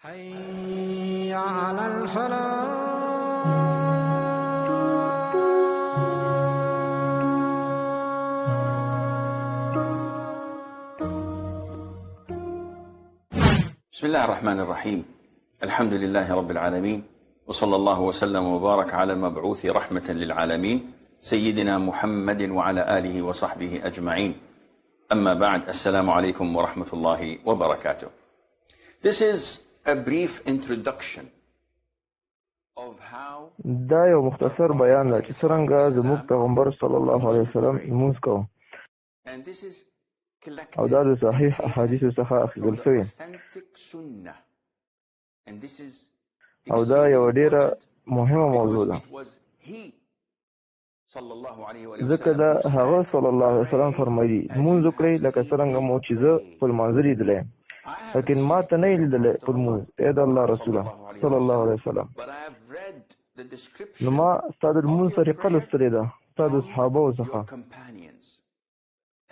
حي على الفلاح. بسم الله الرحمن الرحيم. الحمد لله رب العالمين، وصلى الله وسلم وبارك على المبعوث رحمة للعالمين سيدنا محمد وعلى آله وصحبه أجمعين. أما بعد، السلام عليكم ورحمة الله وبركاته. This is a brief introduction of how دا یو مختصر بیان ده چې څرنګه زموږ پیغمبر صلی الله علیه وسلم لمونځ کاوه، and this is collected او دا د صحیح احادیثو څخه from اخیستل the شوې، authentic sunnah, and this is او دا یوه ډیره مهمه موضوع because ده، it was he صلى الله عليه وآله ځکه وسلم دا who هغه said, صلی الله علیه وسلم "Pray فرمایلي as لمونځ you وکړئ have لکه seen څرنګه me مو چې زه pray." په لمانځه لیدلی یم، I haven't لیکن ما seen ته نه یې لیدلی Prophet په لمونځ، ای د الله صلى رسوله الله عليه صلی الله وسلم، علیه وسلم. but I have read the نو description ما ستا د of لمونځ your طریقه prayer لوستلې ده ستا د from صحابو your څخه، companions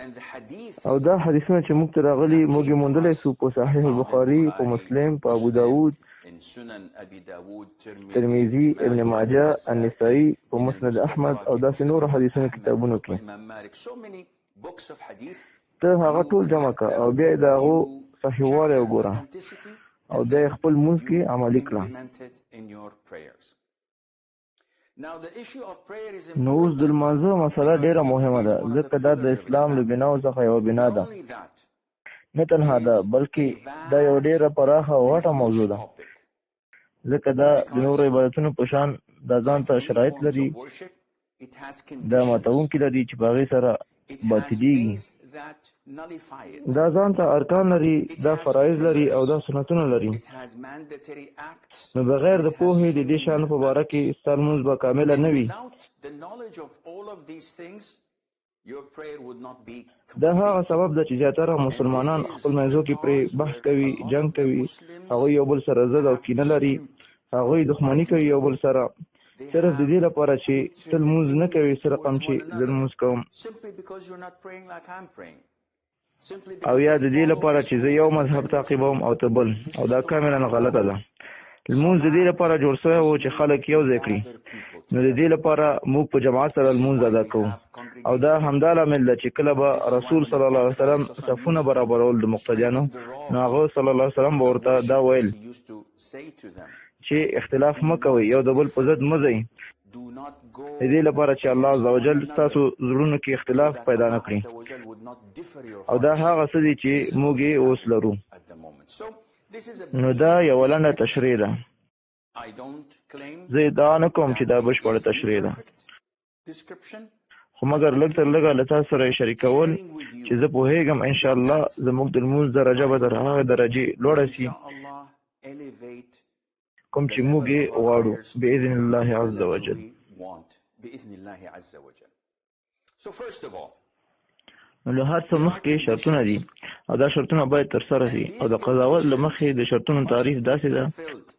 and the hadith او دا حدیثونه چې موږ ته راغلي that موږ یې came to موندلی us سو په صحیح found in البخاري، په Bukhari, مسلم، په ابو Muslim, داود، in Sunan Abi Dawud, Tirmidhi, ترمذي، ابن Majah, ماجه، Nasa'i, النسائي، په in مسند احمد Al-Mustadrak, او in داسې نورو Musnad حدیثونو Ahmad, کتابونو کې. Imam Malik, so many books of hadith. ته هغه You ټول جمع collect کړه them, او بیا یې د هغو you check صحیحوالی their وګوره authenticity, او and بیا یې then خپل لمونځ کې you عملي کړه. implement it in your prayers. Now, the issue of prayer is نو اوس د important لمانځه مسله because ډیره it مهمه is ده، one of the ځکه دا د pillars of اسلام له Islam. بناو څخه یوه بنا Not ده. only that, نه it تنها is دا، بلکې a دا یو vast ډیره پراخه او and غټه huge موضوع ده، topic ځکه دا د because, نورو عبادتونو په شان دا ځان like ته many شرایط forms لري، of worship, it has دا conditions. ماتونکي لري چې په هغې سره It has باطلیږي. things that nullify it. دا ځان ته ارکان لري، It دا has فرایض لري او pillars. دا سنتونه لري. It has mandatory acts نو بغیر and د it has پوهې د دې شیانو sunnah په باره acts. کې ستا لمونځ به کامله And نه وي. without the knowledge of all of these things, your prayer would not be دا هغه complete. سبب ده چې زیاتره And this مسلمانان is خپل the منځو کې پرې cause بحث where a کوي، lot جنګ of the کوي، Muslims هغوی یو بل سره ضد او have کینه لري، dispute, هغوی دښمني fighting کوي یو بل سره، They صرف د have دې لپاره چې ته hatred and لمونځ نه envy کوې څه رقم towards چې one زه another لمونځ کوم، simply because you're not praying like I'm praying, simply او because یا you د دې follow لپاره a چې زه یو school مذهب different. تعقیبوم او ته بل، This او is دا کاملا totally غلطه wrong. ده. لمونځ د دې Salah لپاره جوړ شوی is و چې made خلک to یو ځای کړي، gather people نو د دې together. لپاره موږ په جماعت سره This is لمونځ why ادا we کوو، have او دا congregations. همدا لامل ده چې کله به This is why رسول when the صلی الله علیه Prophet وسلم ﷺ صفونه used to برابرول د مقتدیانو، straighten the نو rows هغه صلی الله علیه وسلم به of the ورته دا worshippers, ویل he used to say to them, چې اختلاف Do مه not کوئ، یو د بل په differ. ضد مه ځئ، Do not د دې go لپاره چې الله against عز one وجل another ستاسو زړونو کې so اختلاف that پیدا Allah نه کړي. Azza wa Jal would not differ your او دا hearts. هغه څه دي چې This is موږ what یې is اوس happening لرو. at the moment. So this is a نو brief دا یوه لنډه description. تشریح ده. I don't claim زه ادعا نه کوم چې that دا it بشپړه is the تشریح ده، perfect description, خو مګر but لږ تر لږه له تاسو سره یې شریکول sharing with چې you زه پوهېږم انشاءالله that زموږ د لمونځ درجه به I تر هغې درجې will لوړه سي inshallah elevate کوم the چې موږ level یې of our غواړو prayers باذن الله to the عز level وجل. we want بإذن الله عز وجل. So first of all, نو له هر څه there are مخکې شرطونه دي، conditions, او دا شرطونه باید ترسره and سي، او these د قضاوت له conditions مخې د شرطونو must تعریف be داسې ده fulfilled.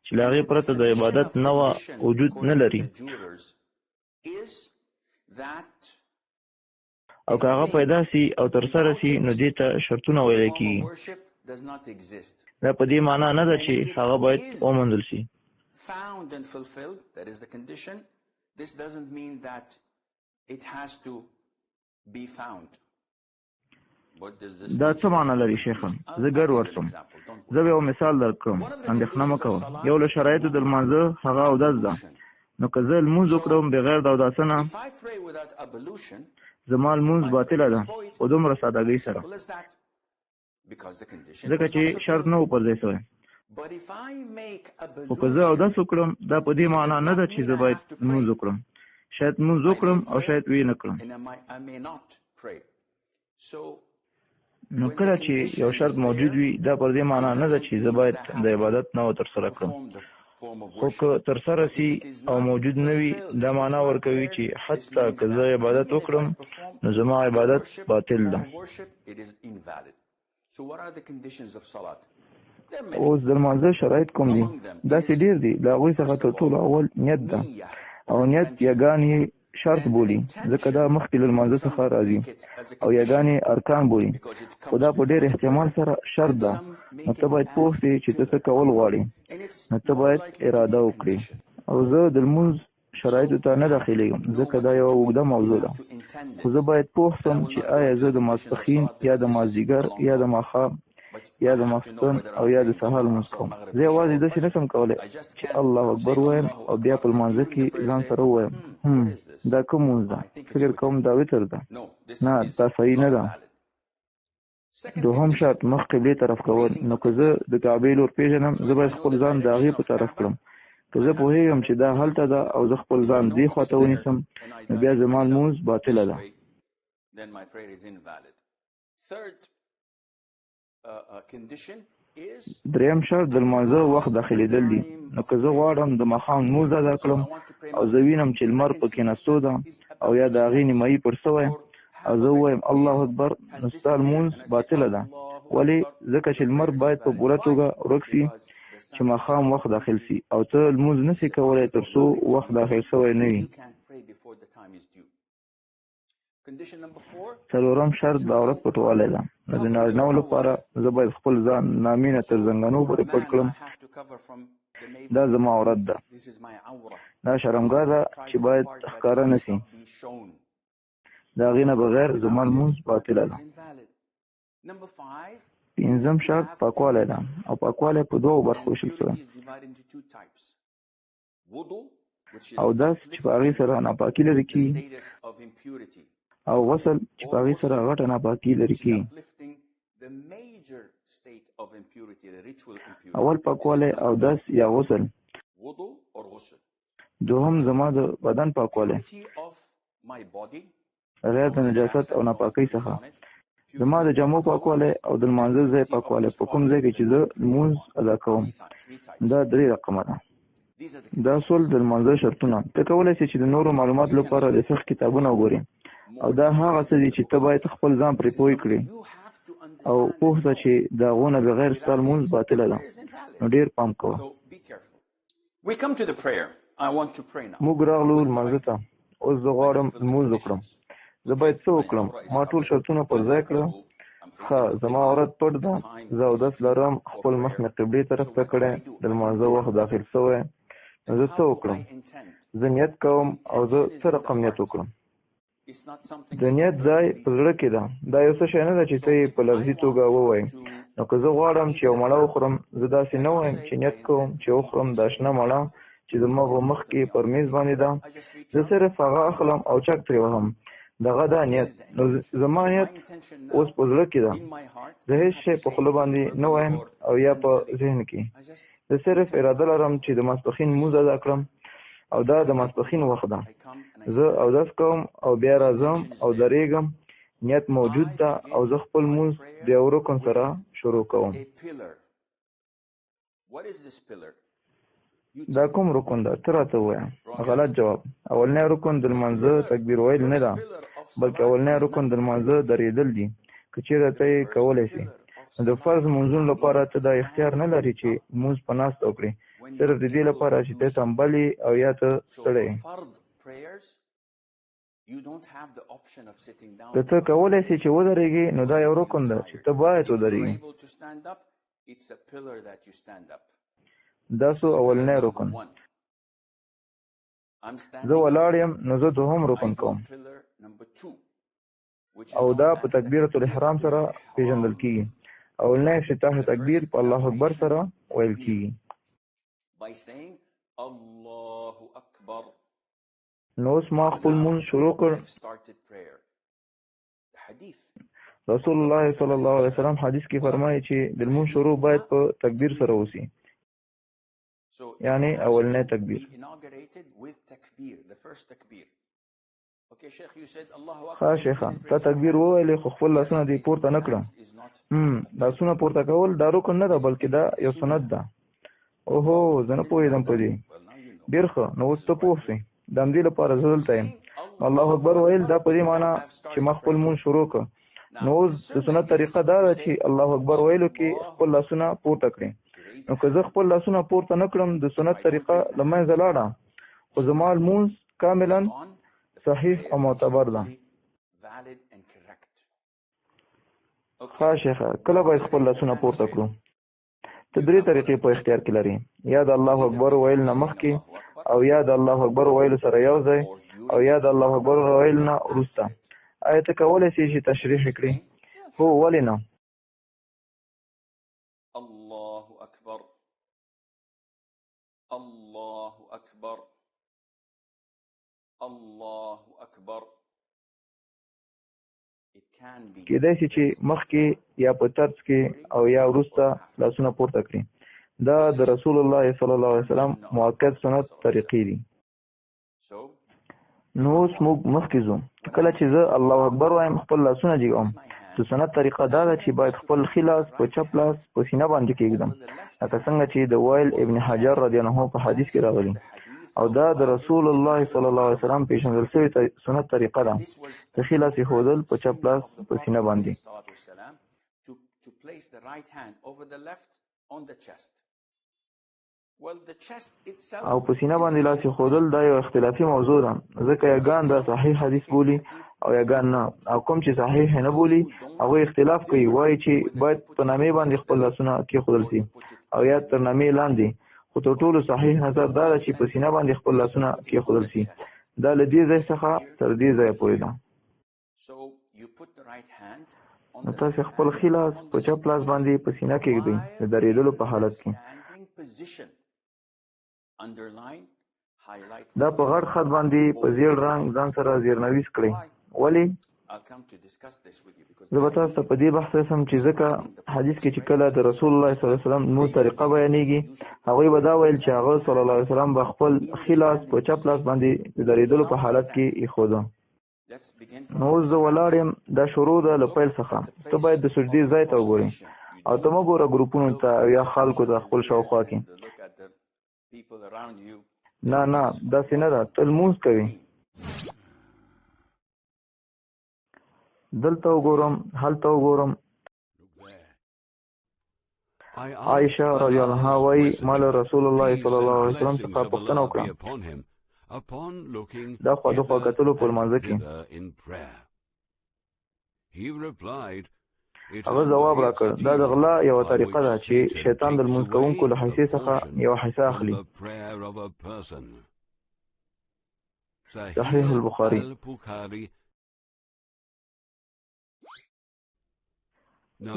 چې له And هغې the پرته د definition عبادت of نوع condition, وجود نه according to لري، the jurors, is that او a که هغه thing پیدا سي او ترسره without سي it, نو دې ته شرطونه the ویل form of کیږي. worship does not exist. دا په دې معنا نه ده And چې if it هغه باید is وموندل سي. found and fulfilled, that is the condition, this doesn't mean that it has to be found. What does this دا mean, څه Sheikh? معنا لري شیخه؟ I'll, زه I'll ګډ give you an ورسم، example, don't زه worry. به یو مثال درکړم، One of the اندېښنه مه conditions of کوه. salat یو له is شرایطو د wudu, لمانځه هغه اودس ده، ablution. نو که زه لمونځ So وکړم بغیر د اوداسه نه، if I pray without ablution, زما لمونځ my prayer باطله is ده، void. خو دومره سادهګۍ سره، Simple as that, because the condition ځکه was not چې شرط fulfilled. نه و پر ځای سوی. But if I make خو که زه ablution, اودس وکړم دا په دې it معنا does نه not ده چې mean زه I باید have to لمونځ pray. وکړم. شاید لمونځ I may وکړم او pray شاید ویې نه کړم. and I may not pray. So نو when the کله چې condition یو is شرط موجود there, وي دا پر دې it معنا نه ده doesn't چې زه mean باید that I د have to عبادت نه ترسره کړم، perform the form of خو worship. که ترسره But if سي it is او not موجود نه وي fulfilled, دا معنا my ورکوي prayer, چې this حتی means که زه that عبادت even if I وکړم perform نو زما the عبادت worship, باطل form ده. of worship, it is invalid. So what are the conditions of salat? There are many. اوس د لمانځه شرایط کوم دي؟ Among them داسې is, ډېر دي. له هغوی څخه first تر of ټولو all, اول نیت ده، niyyah او or نیت intention. یاګانې شرط بولي، ځکه دا مخکې له لمانځه څخه راځي، او یاګانې ارکان بولي، خو دا په ډېر احتمال سره شرط ده. نو ته باید پوه سې چې ته څه کول غواړې، نو ته باید اراده وکړې. او زه د لمونځ شرایطو ته نه داخلېږم، ځکه دا یوه اوږده موضوع ده، خو زه باید پوه سم چې آیا زه د ماسپښین یا د مازدیګر یا د ماښام یا د ماخستن او یا د سهار لمونځ کوم. زه یوازې داسې نه سم کولی چې الله اکبر ووایم او بیا په لمانځه کې ځان سره ووایم دا کوم لمونځ ده، فکر کوم دا وتر ده، نه دا صحیح نه ده. دوهم شرط مخ قبلې طرف کول. نو که زه د کعبې لور پېژنم، زه باید خپل ځان د هغې په طرف کړم. که زه پوهېږم چې دا هلته ده او زه خپل ځان دې خواته ونیسم، نو بیا زما لمونځ باطله ده. دریم شرط د لمانځه وخت داخلېدل دي. نو که زه غواړم د ماښام لمونځ ادا کړم او زه وینم چې لمر په کېناستو ده او یا د هغې نیمایي پټ سوی، او زه ووایم الله اکبر، نو ستا لمونځ باطله ده. ولې؟ ځکه چې لمر باید په پوره توګه ورک سي چې ماښام وخت داخل سي، او ته لمونځ نسې کولی تر څو وخت داخل سوی نه وي. څلورم شرط د عورت پټوالی ده. نو د نارینهوو لپاره زه باید خپل ځان نامینه تر زنګنو پورې پټ کړم. دا زما عورت ده، دا شرمګاه ده چې باید ښکاره نه سي. د هغې نه بغیر زما لمونځ باطله ده. پنځم شرط پاکوالی ده، او پاکوالی په دوو برخو ویشل سوی. اودس چې په هغې سره ناپاکي لرې کېږي، او غسل چې په هغې سره غټه ناپاکي لرې کېږي. اول پاکوالی اودس یا غسل، دوهم زما د بدن پاکوالی غیر د نجاست او ناپاکۍ څخه، زما د جامو پاکوالی او د لمانځه ځای پاکوالی په کوم ځای کې چې زه لمونځ ادا کوم. دا درې رقمه ده. دا سول د لمانځه شرطونه. ته کولی شې چې د نورو معلوماتو لپاره د فقه کتابونه وګورې، او دا هغه څه دي چې ته باید خپل ځان پرې پوه کړې او پوه سه چې د هغو نه بغیر ستا لمونځ باطله ده. نو ډېر پام کوه. موږ راغلو لمانځه ته. اوس زه غواړم لمونځ وکړم. زه باید څه وکړم؟ ما ټول شرطونه پر ځای کړه. ښه، زما عورت پټ ده، زه اودس لرم، خپل مخ مې قبلې طرف ته کړی، د لمانځه وخت داخل سوی. نو زه څه وکړم؟ زه نیت کوم. او زه څه رقم نیت وکړم؟ د نیت ځای په زړه کې ده. دا یو څه شی نه ده چې ته یې په لفظي توګه ووایې. نو که زه غواړم چې یو مڼه وخورم، زه داسې نه وایم چې نیت کوم چې وخورم دا شنه مڼه چې زما په مخ کې پر میز باندې ده. زه صرف هغه اخلم او چک ترې وهم. دغه دا نیت. نو زما نیت اوس په زړه کې ده. زه هیڅ شی په خوله باندې نه وایم او یا په ذهن کې. زه صرف اراده لرم چې د ماسپښین لمونځ ادا کړم، او دا د ماسپښین وخت ده. زه اودس کوم او بیا راځم او درېږم. نیت موجود ده او زه خپل لمونځ د یو رکن سره شروع کوم. دا کوم رکن ده؟ ته راته ووایه. غلط جواب. اولنی رکن د لمانځه تکبیر ویل نه ده، بلکې اولنی رکن د لمانځه درېدل دي، که چېرې ته یې کولی سې. نو د فرض لمونځونو لپاره ته دا اختیار نه لرې چې لمونځ په ناسته وکړې، صرف د دې لپاره چې ته تنبل یې او یا ته ستړی یې. که ته کولی سې چې ودرېږې، نو دا یو رکن ده چې ته باید ودرېږې. دا سو اولنی رکن. زه ولاړ یم، نو زه دوهم رکن کوم، او دا په تکبیرة الاحرام سره پیژندل کیږي. اولنی افتتاح تکبیر په الله اکبر سره ویل کیږي. نو اوس ما خپل لمونځ شروع کړ. رسول الله صلی الله علیه وسلم حدیث کې فرمایي چې د لمونځ شروع باید په تکبیر سره وسي، یعنی اولنی تکبیر. ښه شیخه، تا تکبیر وویلې خو خپل لاسونه دې پورته نه کړه. لاسونه پورته کول دا رکن نه ده، بلکې دا یو سنت ده. اوهو، زه نه پوهېدم په دې. ډېر ښه، نو اوس ته پوه سې. د همدې لپاره زه دلته یم. الله اکبر ویل دا په دې معنا چې ما خپل لمونځ شروع کړ. نو اوس د سنت طریقه دا ده چې الله اکبر ویلو کې خپل لاسونه پورته کړې. نو که زه خپل لاسونه پورته نه کړم، د سنت طریقه له منځه لاړه، خو زما لمونځ کاملا صحیح او معتبر ده. ښه شیخه، کله باید خپل لاسونه پورته کړو؟ ته درې طریقې په اختیار کې لرې، یا د الله اکبر ویل نه مخکې، او یا د الله اکبر ویلو سره یو ځای، او یا د الله اکبر ویل نه وروسته. آیا ته کولی شې چې تشریح یې کړې؟ هو، ولې نه. الله اکبر، الله اکبر، الله اکبر. کېدای شي چې مخکې یا په ترڅ کې او یا وروسته لاسونه پورته کړي. دا د رسول الله صلی الله علیه وسلم مؤکد سنت طریقې دي. نو اوس موږ مخکې ځو. کله چې زه الله اکبر وایم، خپل لاسونه جګوم. د سنت طریقه دا ده چې باید خپل ښي لاس په چپ لاس په سینه باندې کېږدم، لکه څنګه چې د وائل ابن حجر رضی الله عنه په حدیث کې راغلي، او دا د رسول الله صلی الله علیه وسلم پېژندل شوې سنت طریقه ده، د ښي لاس ایښودل په چپ لاس په سینه باندې. او په سینه باندې لاس ایښودل دا یو اختلافي موضوع ده، ځکه یاګان دا صحیح حدیث بولي او یاګان نه، او کوم چې صحیح نه بولي هغوی اختلاف کوي، وایي چې باید په نامې باندې خپل لاسونه کېښودل شي او یا تر نامې لاندې، خو تر ټولو صحیح نظر دا ده چې په سینه باندې خپل لاسونه کېښودل شي. دا له دې ځای څخه تر دې ځایه پورې ده. نو تاسې خپل ښي لاس په چپ لاس باندې په سینه کېږدئ د درېدلو په حالت کې. دا په غټ خط باندې په زیړ رنګ ځان سره زیرنویس کړئ. ولې؟ زه به تاسو ته په دې بحث رسم چې ځکه حدیث کې چې کله د رسول الله صلی الله علیه وسلم نور طریقه بیانېږي، هغوی به دا ویل چې هغه صلی الله علیه وسلم به خپل ښي لاس په چپ لاس باندې د درېدلو په حالت کې ایښوده. نو اوس زه ولاړ یم، دا شروع ده له پیل څخه. ته باید د سجدې ځای ته وګورې او ته مه ګوره ګروپونو ته او یا خلکو ته خپل شاوخوا کې. نه نه، داسې نه ده، ته لمونځ کوې. دلته وګورم، هلته وګورم. عائشه رضی الله عنها وایي، ما له رسول الله صلی الله علیه وسلم څخه پوښتنه وکړه دا خوا دخوا کتلو په لمانځه کې. هغه ځواب راکړ، دا د غلا یوه طریقه ده چې شیطان د لمونځ کوونکو له حصې څخه یوه حصه اخلي. صحیح البخاري.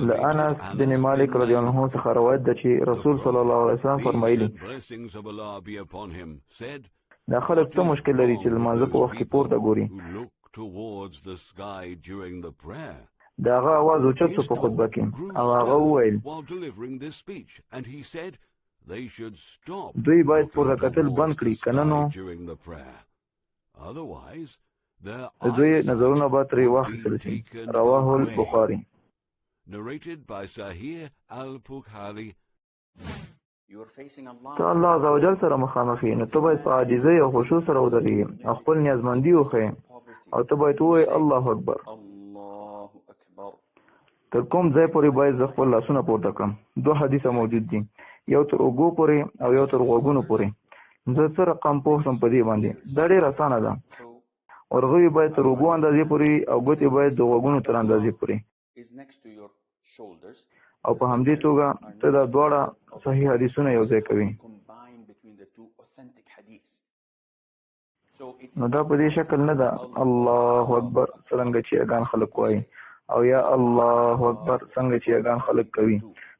له انس بن مالک رضی الله عنه څخه روایت ده چې رسول صلی الله علیه وسلم فرمایلي، دا خلک څه مشکل لري چې د لمانځه په وخت کې پورته ګوري؟ د هغه اواز اوچت شو په خطبه کې، او هغه وویل، دوی باید پورته کتل بند کړي، که نه نو د دوی نظرونه به ترې واخیستل شي. رواه البخاري. ته الله عزوجل سره مخامخ یې، نو ته باید په عاجزۍ او خشوع سره ودرېږې او خپل نیازمندي وښیې، او ته باید ووایې الله اکبر. تر کوم ځای پورې باید زه خپل لاسونه پورته کړم؟ دوه حدیثه موجود دي، یو تر اوږو پورې او یو تر غوږونو پورې. زه څه رقم پوه شم په دې باندې؟ دا ډېره اسانه ده. ورغوي باید تر اوږو اندازې پورې او ګوتې باید د غوږونو تر اندازې پورې، او په همدې توګه ته دا دواړه صحیح حدیثونه یو ځای کوي. نو دا په دې شکل نه ده الله اکبر څرنګه چې اګان خلک وایي، او یا الله اکبر څنګه چې اګان خلک کوي.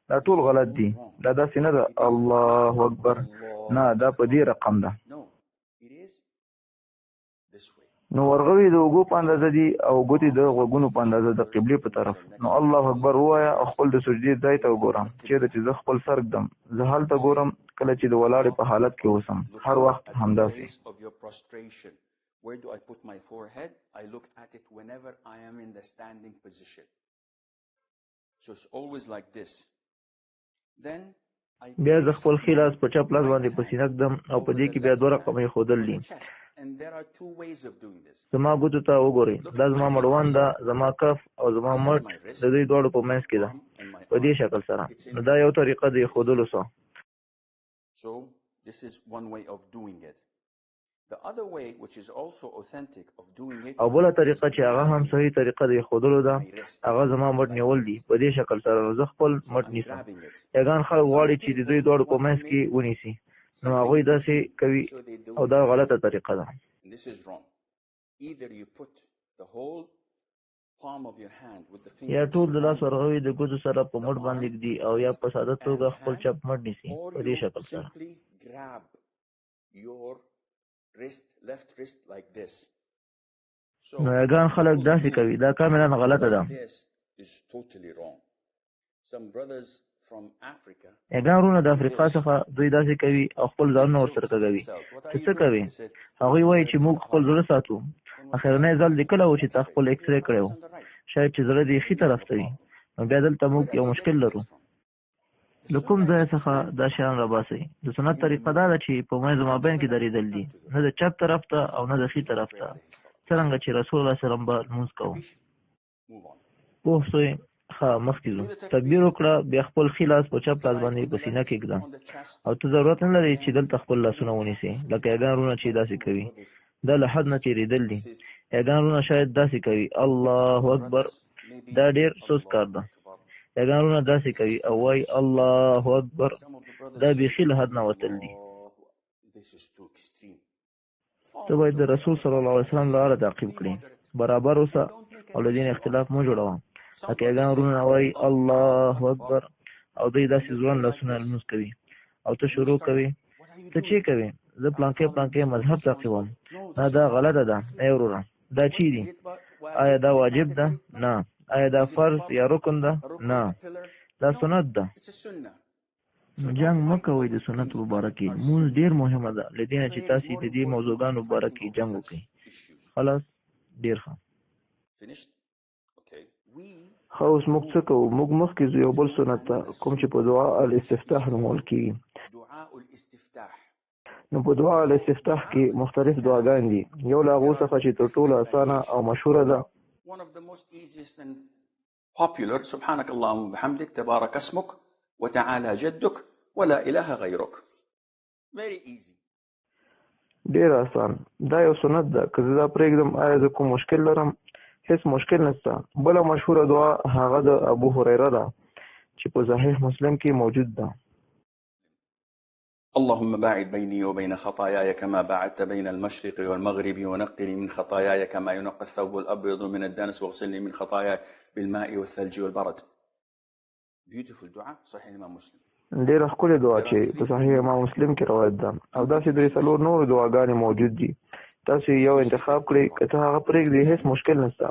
دا ټول غلط دي. دا داسې نه ده الله اکبر، نه، دا په دې رقم ده. نو ورغوي د اوږو په اندازه دي او ګوتې د غوږونو په اندازه د قبلې په طرف. نو الله اکبر ووایه او خپل د سجدې ځای ته وګوره چېرته چې زه خپل سر ږدم. زه هلته ګورم کله چې د ولاړې په حالت کې اوسم، هر وخت همداسې. بیا زه خپل ښي لاس په چپ لاس باندې په سینه ږدم او په دې کې بیا دوه رقمه ایښودل دي. زما ګوتو ته وګورئ، دا زما مړوند ده، زما کف او زما مټ د دوی دواړو په منځ کې ده، په دې شکل سره. نو دا یو طریقه د ایښودلو سوه. او بله طریقه چې هغه هم صحیح طریقه د ښودلو ده، هغه زما مټ نیول دي په دې شکل سره. نو زه خپل مټ نیسم. یاګان خلک غواړي چې د دوی دواړو په منځ کې ونیسي، نو هغوی داسې کوي او دا غلطه طریقه ده. یا ټول د لاس ورغوي د ګوتو سره په مټ باندې ږدي، او یا په ساده توګه خپل چپ مټ نیسي په دې شکل سره. نو یاګان خلک داسې کوي، دا کاملا غلطه ده. یاګان وروڼه د افریقا څخه، دوی داسې کوي او خپل ځانونه ورسره کږوي. ته څه کوې؟ هغوی وایي چې موږ خپل زړه ساتو. اخرنی ځل دې کله و چې تا خپل ایکسرې کړی و؟ شاید چې زړه دې ښي طرف ته وي. نو بیا دلته موږ یو مشکل لرو. له کوم ځای څخه دا شیان راباسئ؟ د سنت طریقه دا ده چې په منځ مابین کې درېدل دي، نه د چپ طرف ته او نه د ښي طرف ته، څرنګه چې رسول الله صلی الله علیه وسلم به لمونځ کاوه. پوه شوې؟ ښه، مخکې ځو. تکبیر وکړه، بیا خپل ښي لاس په چپ لاس باندې په سینه کې ږده، او ته ضرورت نه لرې چې دلته خپل لاسونه ونیسې لکه یاګان وروڼه چې داسې کوي. دا له حد نه تېرېدل دي. یاګان وروڼه شاید داسې کوي، الله اکبر. دا ډېر سست کار ده. یاګان وروڼه داسې کوي او وایي الله اکبر. دا بیخي له حد نه وتل دي. ته باید د رسول صلی الله علیه وسلم لاره تعقیب کړې، برابر اوسه او له دې نه اختلاف مه جوړوه. لکه یاګان وروڼه وایي الله اکبر، او دوی داسې ځوړند لاسونه لمونځ کوي، او ته شروع کوې، ته چې کوې؟ زه پلانکی پلانکی مذهب تعقیبوم. نه، دا غلطه ده. ای وروره، دا چی دي؟ آیا دا واجب ده؟ نه. آیا دا فرض یا رکن ده؟ نه، دا سنت ده. نو جنګ مه کوئ د سنت په باره کې. لمونځ ډېر مهمه ده له دې نه چې تاسې د دې موضوعګانو په باره کې جنګ وکړئ. خلاص، ډېر ښه. ښه، اوس موږ څه کوو؟ موږ مخکې ځو یو بل سنت ته، کوم چې په دعا الاستفتاح نومول کیږي. نو په دعا الاستفتاح کې مختلف دعاګان دي. یو له هغو څخه چې تر ټولو اسانه او مشهوره ده، popular سبحانك اللهم وبحمدك تبارك اسمك وتعالى جدك ولا إله غيرك. Very easy. ډیر اسان. دا یو سنت ده. که زه دا پرېږدم، آیا زه کوم مشکل لرم؟ هیڅ مشکل نشته. بله مشهوره دعا هغه د ابو هریره ده چې په صحیح مسلم کې موجود ده. اللهم باعد بيني وبين خطاياي كما باعدت بين المشرق والمغرب، ونقني من خطاياي كما ينقى الثوب الأبيض من الدنس، واغسلني من خطاياي بالماء والثلج والبرد. Beautiful دعاء، صحيح الإمام مسلم. ډېره ښکلې دعا چې په صحیح امام مسلم کې روایت ده. او داسې درې څلور نور دعاګانې موجود دي. تاسو یو انتخاب کړئ، که ته هغه پرېږدې هیڅ مشکل نشته.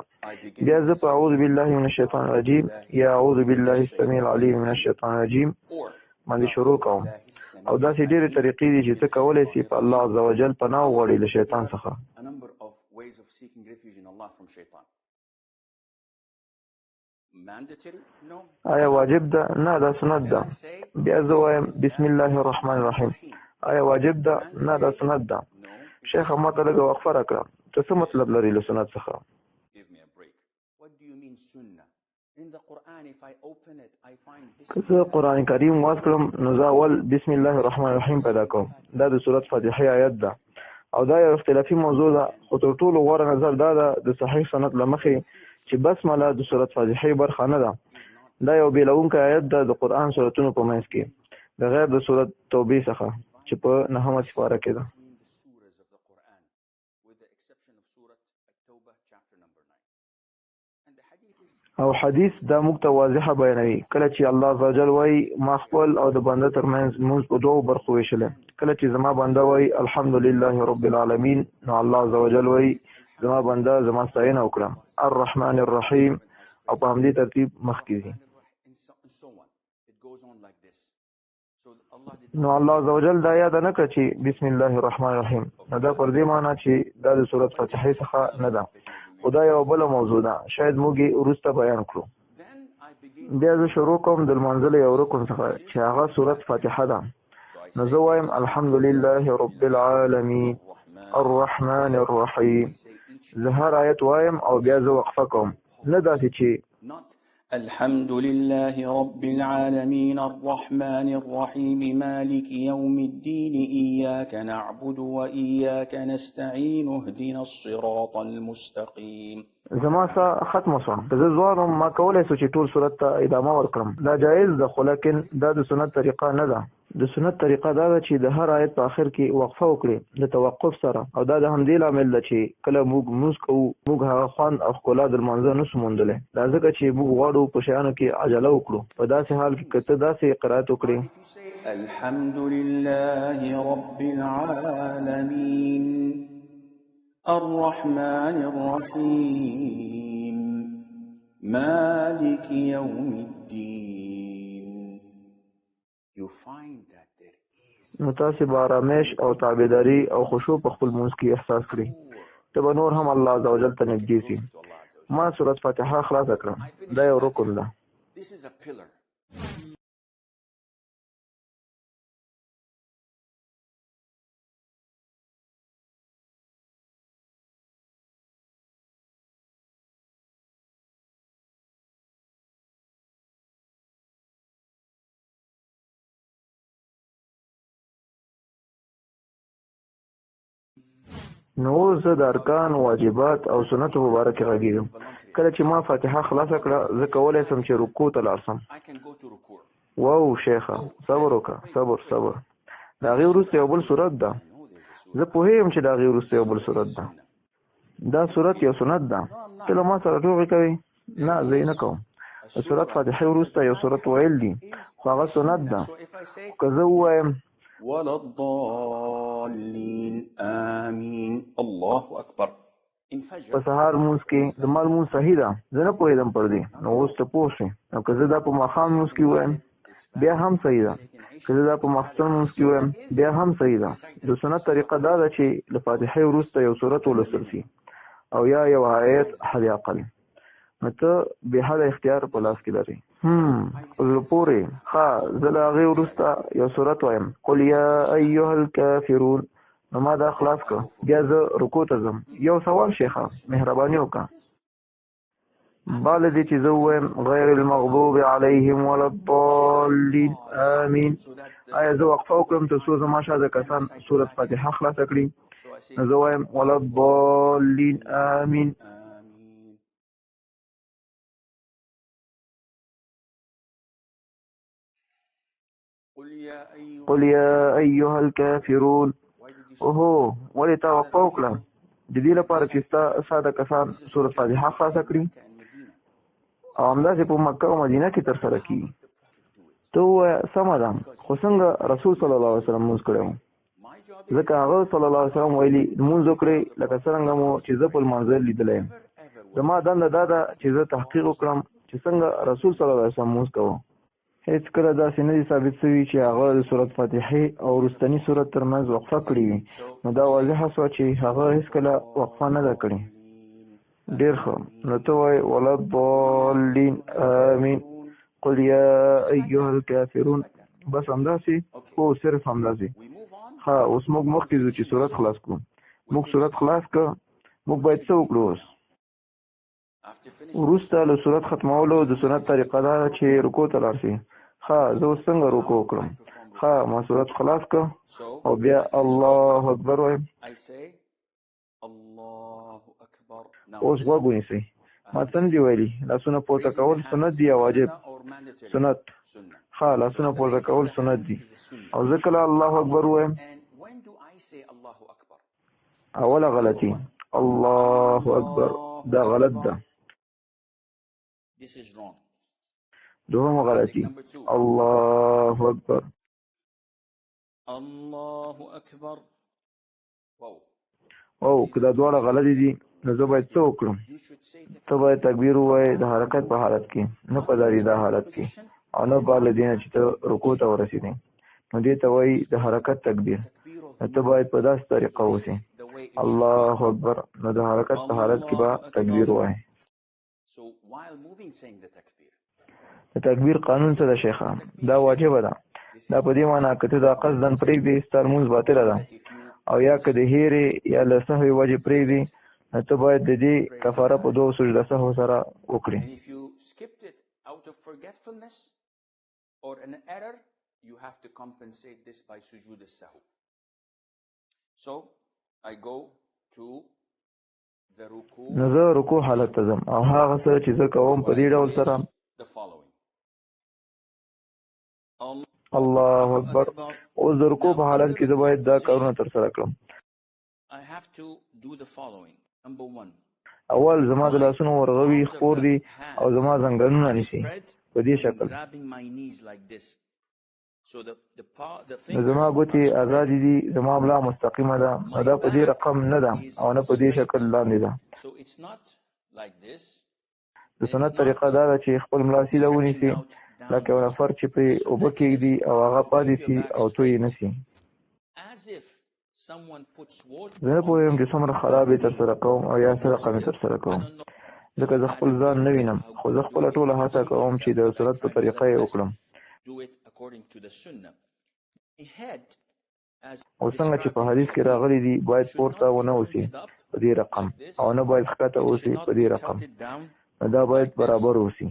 بیا زه په اعوذ بالله من الشیطان الرجیم یا اعوذ بالله السمیع العلیم من الشیطان الرجیم باندې شروع کوم. او داسې ډېرې طریقې دي چې ته کولی سې په الله عز وجل پناه وغواړې له شیطان څخه. آیا واجب ده؟ نه، دا سنت ده. بیا زه وایم بسم الله الرحمن الرحیم. آیا واجب ده؟ نه، دا سنت ده. شیخ، ما ته لږه وقفه راکړه. ته څه مطلب لرې له سنت څخه؟ که زه قرآن کریم واز کړم، نو زه اول بسم الله الرحمن الرحیم پیدا کوم. دا د سورت فاتحې آیت ده، او دا یو اختلافي موضوع ده، خو تر ټولو غوره نظر دا ده د صحیح سنت له مخې چې بسمله د سورت فاتحې برخه نه ده. دا یو بېلوونکی آیت ده د قرآن سورتونو په منځ کې، بغیر د سورت توبې څخه چې په نهمه سپاره کې ده. او حدیث دا موږ ته واضحه بیانوي، کله چې الله عزوجل وایي ما خپل او د بنده ترمنځ لمونځ په دوو برخو ویشلی. کله چې زما بنده وایي الحمدلله رب العالمین، نو الله عزوجل وایي زما بنده زما ستاینه وکړه، الرحمن الرحیم، او په همدې ترتیب مخکې ځي. نو الله عزوجل دا یاده نه کړه چې بسم الله الرحمن الرحیم. نو دا پر دې معنا چې دا د سورت فاتحې څخه نه ده، خو دا یوه بله موضوع ده، شاید موږ یې وروسته بیان کړو. بیا زه شروع کوم د لمانځه له یو رکن څخه چې هغه سورت فاتحه ده. نو زه وایم الحمدلله رب العالمین الرحمن الرحیم. زه هر آیت وایم او بیا زه وقفه کوم، نه داسې چې الحمد لله رب العالمين الرحمن الرحيم مالك يوم الدين إياك نعبد وإياك نستعين اهدنا الصراط المستقيم. زما ساه ختمه شوه. که زه ځوان وم، ما کولای شو چې ټول سورت ته ادامه ورکړم. دا جایز ده، خو لیکن دا د سنت طریقه نه ده. د سنت طریقه دا ده چې د هر آیت په آخر کې وقفه وکړې د توقف سره، او دا د همدې لامل ده چې کله موږ لمونځ کوو، موږ هغه خوند او ښکلا د لمانځه نه شو موندلی. دا ځکه چې موږ غواړو په شیانو کې عجله وکړو. په داسې حال کې که ته داسې قرائت وکړې. الحمد لله رب العالمين الرحمن الرحيم مالك يوم الدين. You find that there is نو تاسې به آرامش او تابعداري او خشوع په خپل لمونځ کې احساس کړئ. ته به نور هم الله عز وجل ته نږدې سې. ما سورت فاتحه خلاصه کړه. دا یو رکن ده. This is a pillar. نو اوس زه د ارکان، واجبات او سنتو په باره کې غږېږم. کله چې ما فاتحه خلاصه کړه، زه کولی شم چې رکوع ته لاړ شم. واو شیخه، صبر وکړه، صبر صبر. د هغې وروسته یو بل سورت ده. زه پوهېږم چې د هغې وروسته یو بل سورت ده. دا سورت یو سنت ده. ته له ما سره ټوقې کوې؟ نه، زه یې نه کوم. د سورت فاتحې وروسته یو سورت ویل دي، خو هغه سنت ده. خو که زه ووایم ولا الضالين آمين الله أكبر. په سهار لمونځ کې زما لمونځ صحیح ده، زه نه پوهېدم پر دې، نو اوس ته پوه شوې. نو که زه دا په ماښام لمونځ کې ووایم بیا هم صحیح ده، که زه دا په ماخستن لمونځ کې ووایم بیا هم صحیح ده. د سنت طریقه دا ده چې له فاتحې وروسته یو سورت ولوستل شي او یا یو آیت حد اقل. نو ته بې حده اختیار په لاس کې لرې. په زړه پورې. ښه، زه له هغې وروسته یو سورت وایم، قل یا ایها الکافرون. نو ما دا خلاص کړ، بیا زه رکوع ته ځم. یو سوال شیخه، مهرباني وکړه. بعد له دې چې زه ووایم غیر المغضوب علیهم ولا الضالین آمین، آیا زه وقفه وکړم تر څو زما شاته کسان سورت فاتحه خلاصه کړي؟ نو زه وایم ولا الضالین آمین. قل یا ایها الکافرون. اوهو، ولې تا وقفه وکړه؟ د دې لپاره چې ستا ساده کسان سورت فاتحه خلاصه کړي او همداسې په مکه او مدینه کې ترسره کېږي. ته ووایه سمه ده، خو څنګه رسول صلی الله علیه وسلم لمونځ کړی و؟ ځکه هغه صلی الله علیه وسلم ویلي لمونځ وکړئ لکه څرنګه مو چې زه په لمانځه لیدلی یم. زما دنده دا ده چې زه تحقیق وکړم چې څنګه رسول صلی الله علیه وسلم لمونځ کاوه. هېڅکله داسې نه دي ثابت شوي چې هغه د سورت فاتحې او وروستني سورت ترمنځ وقفه کړې وي. نو دا واضحه شوه چې هغه هېڅکله وقفه نه ده کړې. ډېر ښه، نو ته وایې ولا الضالین آمین قل یا ایها الکافرون، بس همداسې؟ هو، صرف همداسې. ښه، اوس موږ مخکې ځو چې سورت خلاص کړو. موږ سورت خلاص کړ، موږ باید څه وکړو اوس؟ وروسته له سورت ختمولو د سنت طریقه دا ده چې رکوع ته لاړ شي. ښه، زه اوس څنګه رکوع وکړم؟ ښه، ما سورت خلاص کړ او بیا الله اکبر وایم. اوس غوږ ونیسئ، ما څه نه دي ویلي. لاسونه پورته کول سنت دي یا واجب؟ سنت. ښه، لاسونه پورته کول سنت دي. او زه کله الله اکبر وایم؟ اوله غلطي، الله اکبر، دا غلط ده. دوهمه غلطي، الله اکبر. او که دا دواړه غلطي دي نو زه باید څه وکړم؟ ته باید تکبیر ووایې د حرکت په حالت کې، نه په درېدا حالت کې، او نه بعد له دې نه چې ته رکوع ته ورسېدې. نو دې ته وایي د حرکت تکبیر. نو ته باید په داسې طریقه اوسې، الله اکبر. نو د حرکت په حالت کې به تکبیر ووایې. د تکبیر قانون څه ده شیخه؟ دا واجبه ده. دا په دې معنا که ته دا قصداً پرېږدې ستا لمونځ باطله ده، او یا که د هېرې یا له سهوې وجې پرېږدې نو ته باید د دې کفاره په دوو سجده سهو سره وکړې. نو زه رکوع حالت ته ځم او هغه څه چې زه کوم په دې ډول سره. الله اکبر. اوس د رکوع په حالت کې زه باید دا کارونه ترسره کړم. اول، زما د لاسونو ورغوي خپور دي او زما زنګنونه نیسي په دې شکل. نو زما ګوتې ازادې دي، زما ملا مستقیمه ده، نو دا په دې رقم نه ده او نه په دې شکل لاندې ده. د سنت طریقه دا ده چې خپل ملا سیده ونیسي، لکه یو نفر چې پرې اوبه کېږدي او هغه پاتې سي او توی نه سي. زه نه پوهېږم چې څومره خراب یې ترسره کوم او یا څه رقم یې ترسره کوم، ځکه زه خپل ځان نه وینم، خو زه خپله ټوله هڅه کوم چې د سنت په طریقه یې وکړم. او څنګه چې په حدیث کې راغلي دي، باید پورته ونه اوسي په دې رقم او نه باید ښکته اوسي په دې رقم، نو دا باید برابر اوسي.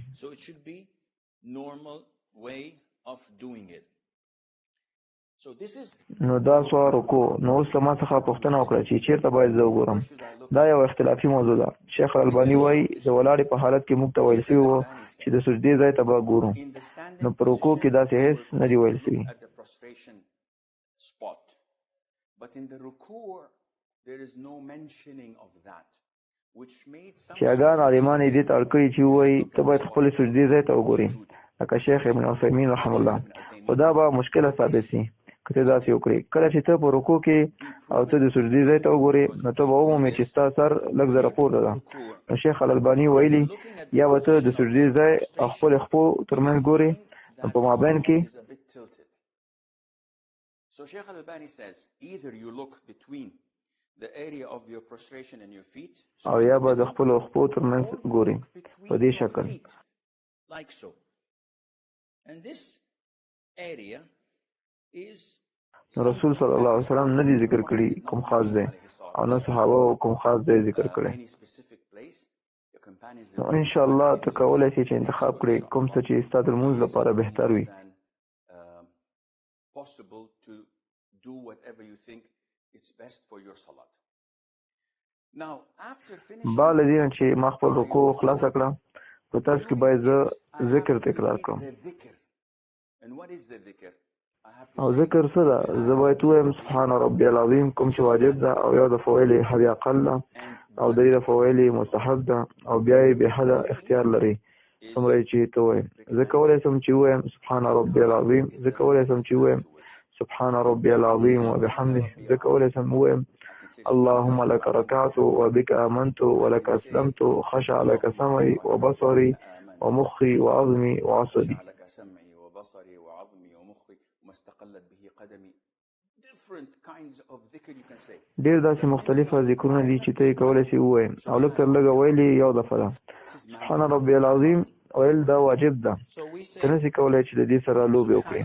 نو دا سوه رکوع. نو اوس له ما څخه پوښتنه وکړه چې چېرته باید زه وګورم. دا یوه اختلافي موضوع ده. شیخ الالباني وایي د ولاړې په حالت کې موږ ته ویل سوي وو چې د سجدې ځای ته به ګورو، نو په رکوع کې داسې هېڅ نه دي ویل سوي. شیعه ګان عالمان یې دې ته اړ کړي چې ووایي ته باید خپلې سجدې ځای ته وګورې، لکه شیخ ابن عثیمین رحمه الله. خو دا به مشکله ثابت سي که ته داسې وکړې. کله چې ته په رکوع کې او ته د سجدې ځای ته وګورې، نو ته به ومومې چې ستا سر لږ ذره پورته ده. نو شیخ الالباني ویلي یا به ته د سجدې ځای او خپلې خپو ترمنځ ګورې، نو په مابین کې او یا به د خپلو خپو ترمنځ ګورې په دې شکل. نو رسول صلی الله علیه وسلم نه دي ذکر کړي کوم خاص ځای، او نه صحابه کوم خاص ځای ذکر کړی. نو ان شاء الله ته کولی شې چې انتخاب کړې کوم څه چې ستا د لمونځ لپاره بهتر وي. بعد له دې نه چې ما خپل رکوع خلاصه کړه، په تاسو کې باید زه ذکر تکرار کړم. او ذکر څه ده؟ زه باید ووایم سبحان ربي العظیم، کوم چې واجب ده، او یو دفعه ویل یې حد اقل ده، او درې دفعه ویل یې مستحب ده، او بیا یې بې حده اختیار لري څومره یې چې ته وایې. زه کولی شم چې ووایم سبحان ربي العظیم، زه کولی شم چې ووایم سبحان ربي العظیم وبحمده، زه کولی شم ووایم اللهم لك ركعت وبك آمنت ولك أسلمت خشع لك سمعي وبصري ومخي وعظمي وعصبي. ډېر داسې مختلفه ذکرونه دي چې ته یې کولی شې ووایې، او لږ تر لږه ویل یې یو دفعه ده. سبحان ربي العظیم ویل دا واجب ده، ته نشې کولی چې د دې سره لوبې وکړې.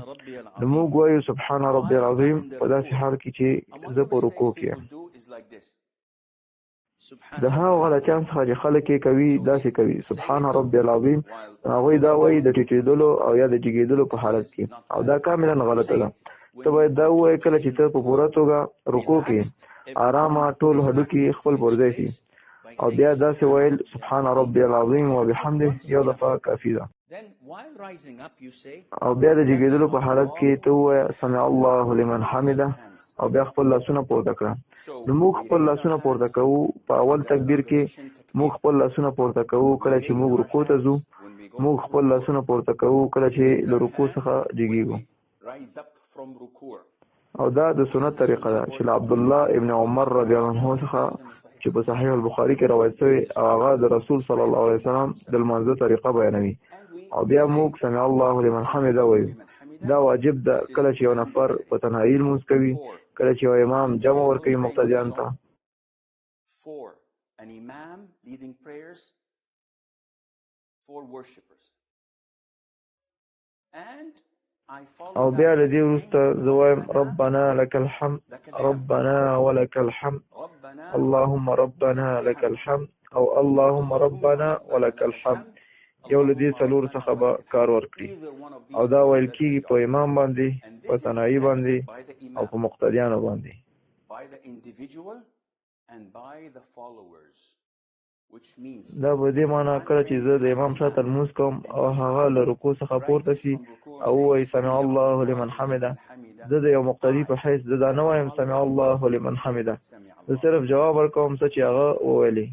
نو موږ وایو سبحان ربي العظیم په داسې حال کې چې زه په رکوع کې یم. د هغو غلطیان څخه چې خلک یې کوي داسې کوي سبحان ربي العظیم، هغوی دا وایي د ټیټېدلو او یا د جګېدلو په حالت کې، او دا کاملا غلطه ده. ته باید دا ووایې کله چې ته په پوره توګه رکوع کې آرامه ټول هډوکي خپل پر ځای شي، او بیا داسې ویل سبحان ربي العظیم وبحمده یو دفعه کافي ده. او بیا د جګېدلو په حالت کې ته ووایه سمع الله لمن حمده، او بیا خپل لاسونه پورته کړه. نو موږ خپل لاسونه پورته کوو په اول تکبیر کې، موږ خپل لاسونه پورته کوو کله چې موږ رکوع ته ځو، موږ خپل لاسونه پورته کوو کله چې له رکوع څخه جګېږو. او دا د سنت طریقه ده چې له عبدالله ابن عمر رضی الله عنه څخه چې په صحیح البخاري کې روایت شوی، او هغه د رسول صلی الله علیه وسلم د لمانځه طریقه بیانوي. او بیا موږ سمع الله لمن حمده وایو. دا واجب ده کله چې یو نفر په تنهایي لمونځ کوي، کله چې یو امام جمع ورکوي مقتدیان ته. او بیا له دې وروسته زه وایم ربنا لك الحمد، ربنا ولك الحمد، اللهم ربنا لك الحمد، او اللهم ربنا ولك الحمد. یو له دې څلورو څخه به کار ورکړي. او دا ویل کیږي په امام باندې، په تنهایی باندې او په مقتدیانو باندې. دا په دې معنی کله چې زه د امام شاته لمونځ کوم او هغه له رکوع څخه پورته شي او ووایي سمع الله لمن حمده، زه د یو مقتدي په حیث زه دا نه وایم سمع الله لمن حمده، زه صرف جواب ورکوم څه چې هغه وویلې.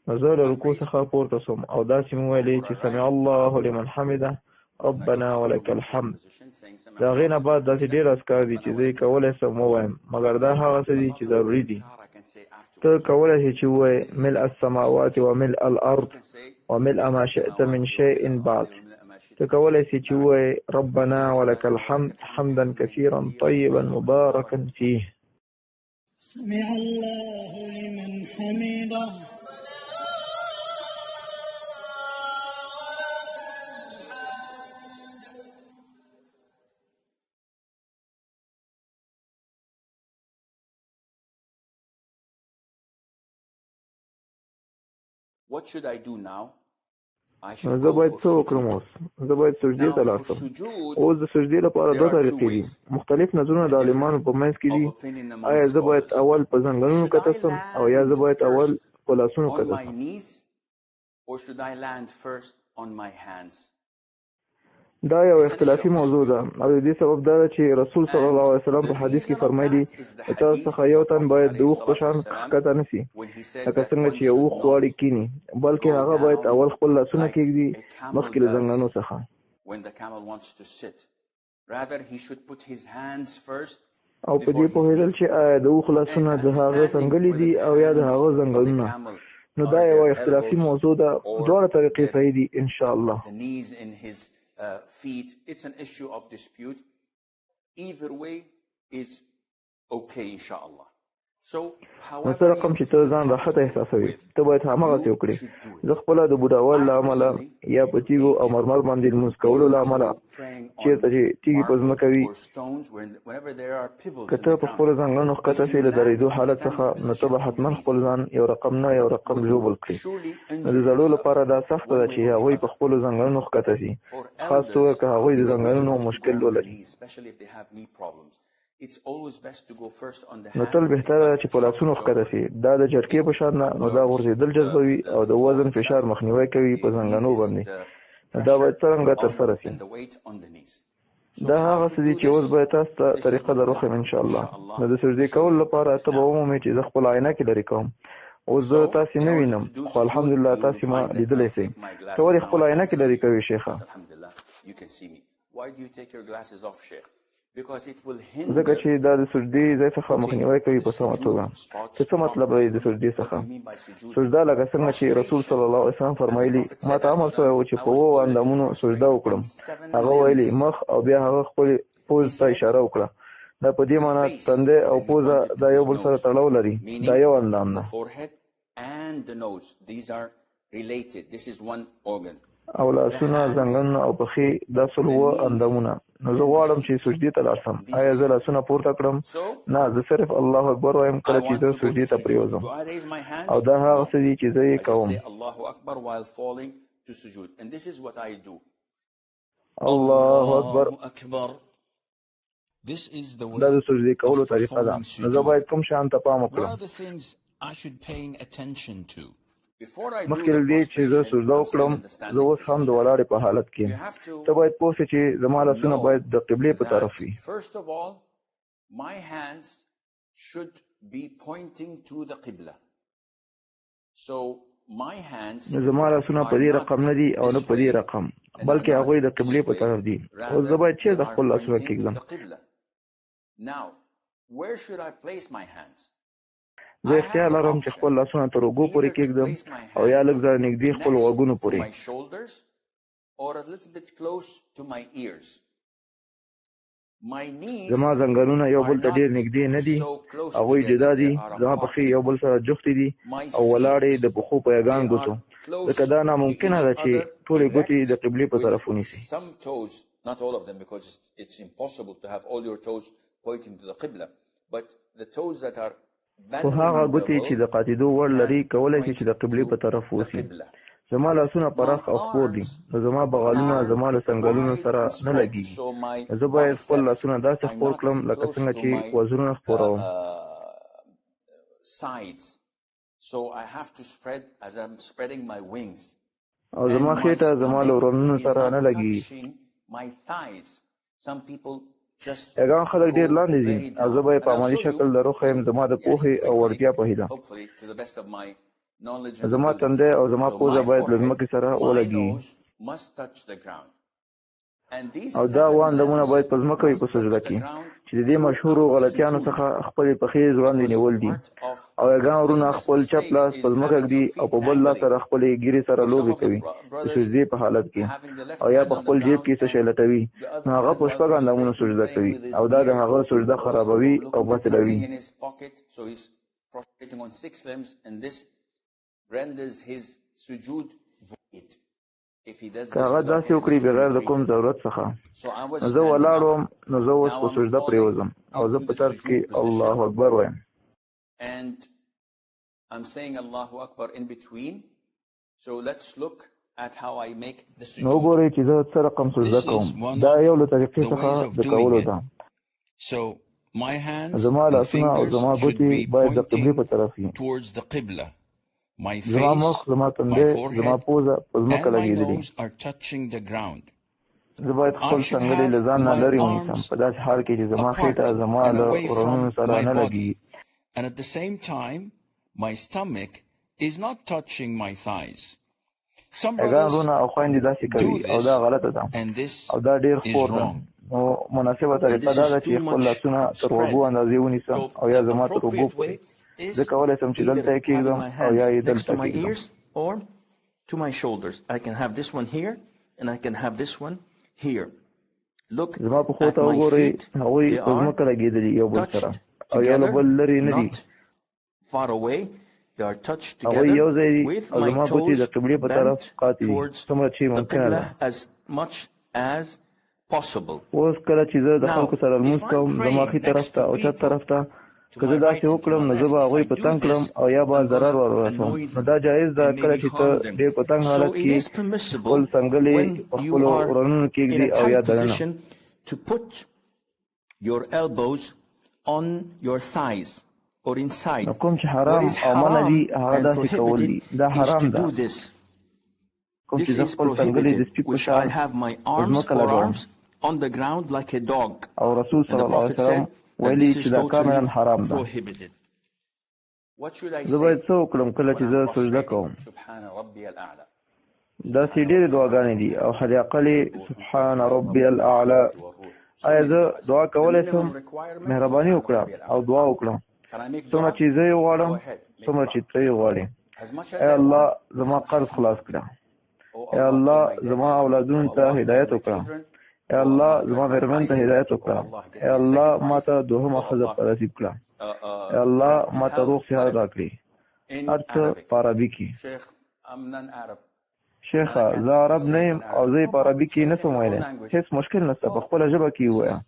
نو زه له رکوع څخه پورته شوم او داسې مې وویلې چې سمع الله لمن حمده ربنا ولک الحمد. د هغې نه بعد داسې ډېر اذکار دي چې زه یې کولی شم ووایم، مګر دا هغه څه دي چې ضروري دي. ته کولی شې چې ووایې ملء السماوات وملء الارض وملء ما شئت من شیء بعد. ته کولی شې چې ووایې ربنا ولک الحمد حمدا کثیرا طیبا مبارکا فیه. سمع الله لمن حمده. What should I do now? نو زه باید څه وکړم اوس؟ زه باید سجدې ته لاړ شم. اوس د سجدې لپاره دوه طریقې دي. مختلف نظرونه د عالمانو په منځ کې دي. آیا زه باید اول په زنګنونو کته شم او یا زه باید اول په لاسونو کته شم؟ دا یو اختلافي موضوع ده او د دې سبب دا ده چې رسول صلی الله علیه وسلم په حدیث کې فرمایلي، له تاسو څخه یو تن باید د اوښ په شان ښکته نه شي، لکه څنګه چې یو اوښ غواړي کیني، بلکې هغه باید اول خپل لاسونه کیږدي مخکې له زنګنو څخه. او په دې پوهېدل چې آیا د اوښ لاسونه د هغه څنګلې دي او یا د هغه زنګنونه، نو دا یوه اختلافي موضوع ده. دواړه طریقې صحیح دي ان شاء الله. Feet. It's an issue of dispute. Either way is okay, inshallah. So, نو څه رقم چې ته ځان راحته احساسوې، ته باید هماغسې وکړې. زه خپله د بوډاوال له امله یا په تیږو او مرمر باندې لمونځ کولو له امله، چېرته چې تیږې په ځمکه وي، که ته په خپلو ځنګنو ښکته شې له درېدو حالت څخه، نو ته به حتما خپل ځان یو رقم نه یو رقم ژوبل کړې. نو د زړو لپاره دا سخته ده چې هغوی په خپلو ځنګنونو ښکته شي، خاص توګه که هغوی د ځنګنونو مشکل ولري. نو تل بهتره ده چې په لاسونو ښکته شي. دا د جټکې په شان ده، نو دا غورځېدل جذبوي او د وزن فشار مخنیوی کوي په زنګنو باندې. نو دا باید څرنګه ترسره شي؟ دا هغه څه دي چې اوس به تاسو ته طریقه در وښیم ان شاء الله. نو د سجدې کولو لپاره ته به ومومې چې زه خپل عینکې لرې کوم. اوس زه تاسې نه وینم، خو الحمدلله تاسې ما لیدلی شئ. ته ولې خپل عینکې لرې کوې شیخه؟ ځکه چې دا د سجدې ځای څخه مخنیوی کوي په سمه توګه. چې څه مطلب دی د سجدې څخه؟ سجده لکه څنګه چې رسول صلی الله علیه وسلم فرمایلي، ما ته امر شوی و چې په اوو اندامونو سجده وکړم. هغه ویلي مخ، او بیا هغه خپلې پوزې ته اشاره وکړه. دا په دې معنی تندی او پوزه دا یو بل سره تړاو لري، دا یو اندام ده. او لاسونه، زنګنونه او پښې، دا ټول اووه اندامونه. نو زه غواړم چې سجدې ته لاړ شم. آیا زه لاسونه پورته کړم؟ نه، زه صرف الله اکبر وایم کله چې زه سجدې ته پرېوځم، او دا هغه څه دي چې زه یې کوم. الله اکبر. دا د سجدې کولو طریقه ده. نو زه باید کوم شیان ته پام وکړم؟ مخکې له دې چې زه سجده وکړم، زه اوس هم د ولاړې په حالت کې یم. ته باید پوه شې چې زما لاسونه باید د قبلې په طرف وي. نو زما لاسونه په دې رقم نه دي او نه په دې رقم، بلکې هغوی د قبلې په طرف دي. اوس زه باید چېرته خپل لاسونه کېږدم؟ زه اختیار لرم چې خپل لاسونه تر اوږو پورې کېږدم او یا لږ ځای نږدې خپل غوږونو پورې. زما زنګنونه یو بل ته ډېر نږدې نه دي، هغوی جدا دي. زما پښې یو بل سره جوختې دي او ولاړې د پښو په یګان ګوتو، ځکه دا ناممکنه ده چې ټولې ګوتې د قبلې په طرف ونیسي. خو هغه ګوتې چې د قاتېدو وړ لري کولای شي چې د قبلې په طرف اوسي. زما لاسونه پراخ او خپور دي، نو زما بغلونه زما له څنګلونو سره نه لګېږي. نو زه باید خپل لاسونه داسې خپور کړم لکه څنګه چې وزرونه خپوروم. او زما خېټه زما له ورنونو سره نه لګېږي. یاګان خلک ډېر لاندې ځي او زه به یې په عملي شکل در وښیم، زما د پوهې او وړتیا په هیله. زما تندی او زما پوزه باید له ځمکې سره ولګېږي. او دا اوه اندامونه باید په ځمکه وي په سجده کې، چې د دې مشهورو غلطیانو څخه خپلې پښې ځوړندې نیول دي. او یاګان ورونه خپل چپ لاس په ځمکه ږدي او په بل لاس سره خپلې ږیرې سره لوبې کوي د سجدې په حالت کې، او یا په خپل جیب کې څه شی لټوي، نو هغه په شپږ اندامونو سجده کوي او دا د هغه سجده خرابوي او باطلوي. که هغه داسې وکړي بغیر د کوم ضرورت څخه. نو زه ولاړ وم، نو زه اوس په سجده پرېوځم او زه په طرز کې الله اکبر وایم. نو وګورئ چې زه څه رقم سجده کوم. دا یو له طریقې څخه د کولو ده. زما لاسونه او زما ګوتې باید د قبلې په طرف وي. زما مخ، زما تندی، زما پوزه په ځمکه لګېدلي. زه باید خپل څنګلې له ځان نه لرې ونیسم، په داسې حال کې چې زما خېټه زما له ورنونو سره نه لګېږي. یاګان وروڼه او خویندې داسې کوي او دا غلطه ده او دا ډېر خپور ده. نو مناسبه طریقه دا ده چې خپل لاسونه تر غوږو اندازې ونیسم او یا زما تر اوږو پورې. زه کولی شم چې دلته یې کېږدم او یا یې دلته کېږدم. زما پښو ته وګورئ، هغوی په ځمکه لګېدلي یو بل سره او یو له بل لرې نه دي. هغوی یو ځای دي او زما ګوتې د قبلې په طرف قاتې دي څومره چې ممکنه ده. اوس کله چې زه د خلکو سره لمونځ کوم، زما ښي طرف ته او چپ طرف ته، که زه داسې وکړم نو زه به هغوی په تنګ کړم او یا به ضرر ور ورسوم. نو دا جایز ده کله چې ته ډېر په تنګ حالت کې خپل څنګلې په خپلو ورنونو کېږدې او یا دننه. نو کوم چې حرام او منع دي هغه داسې کول دي، دا حرام ده. کوم چې زه خپل څنګلې د سپي په شان په ځمکه لګوم. او رسول صلی الله علیه وسلم ویلي چې دا کاملا حرام ده. زه باید څه وکړم کله چې زه سجده کوم؟ داسې ډېرې دعاګانې دي او حد اقل یې سبحان ربي الاعلی. آیا زه دعا کولی شم؟ مهرباني وکړه او دعا وکړه څومره چې زه یې غواړم، څومره چې ته یې غواړې. ای الله زما قرض خلاص کړه. ای الله زما اولادونو ته هدایت وکړه. ای الله زما مېرمن ته هدایت وکړه. ای الله ما ته دوهمه ښځه په نصیب کړه. ای الله ما ته روغ صحت راکړي. هر څه په عربي کې. شیخه زه عرب نه یم او زه یې په عربي کې نه سم ویلی. هېڅ مشکل نشته، په خپله ژبه کې یې ووایه.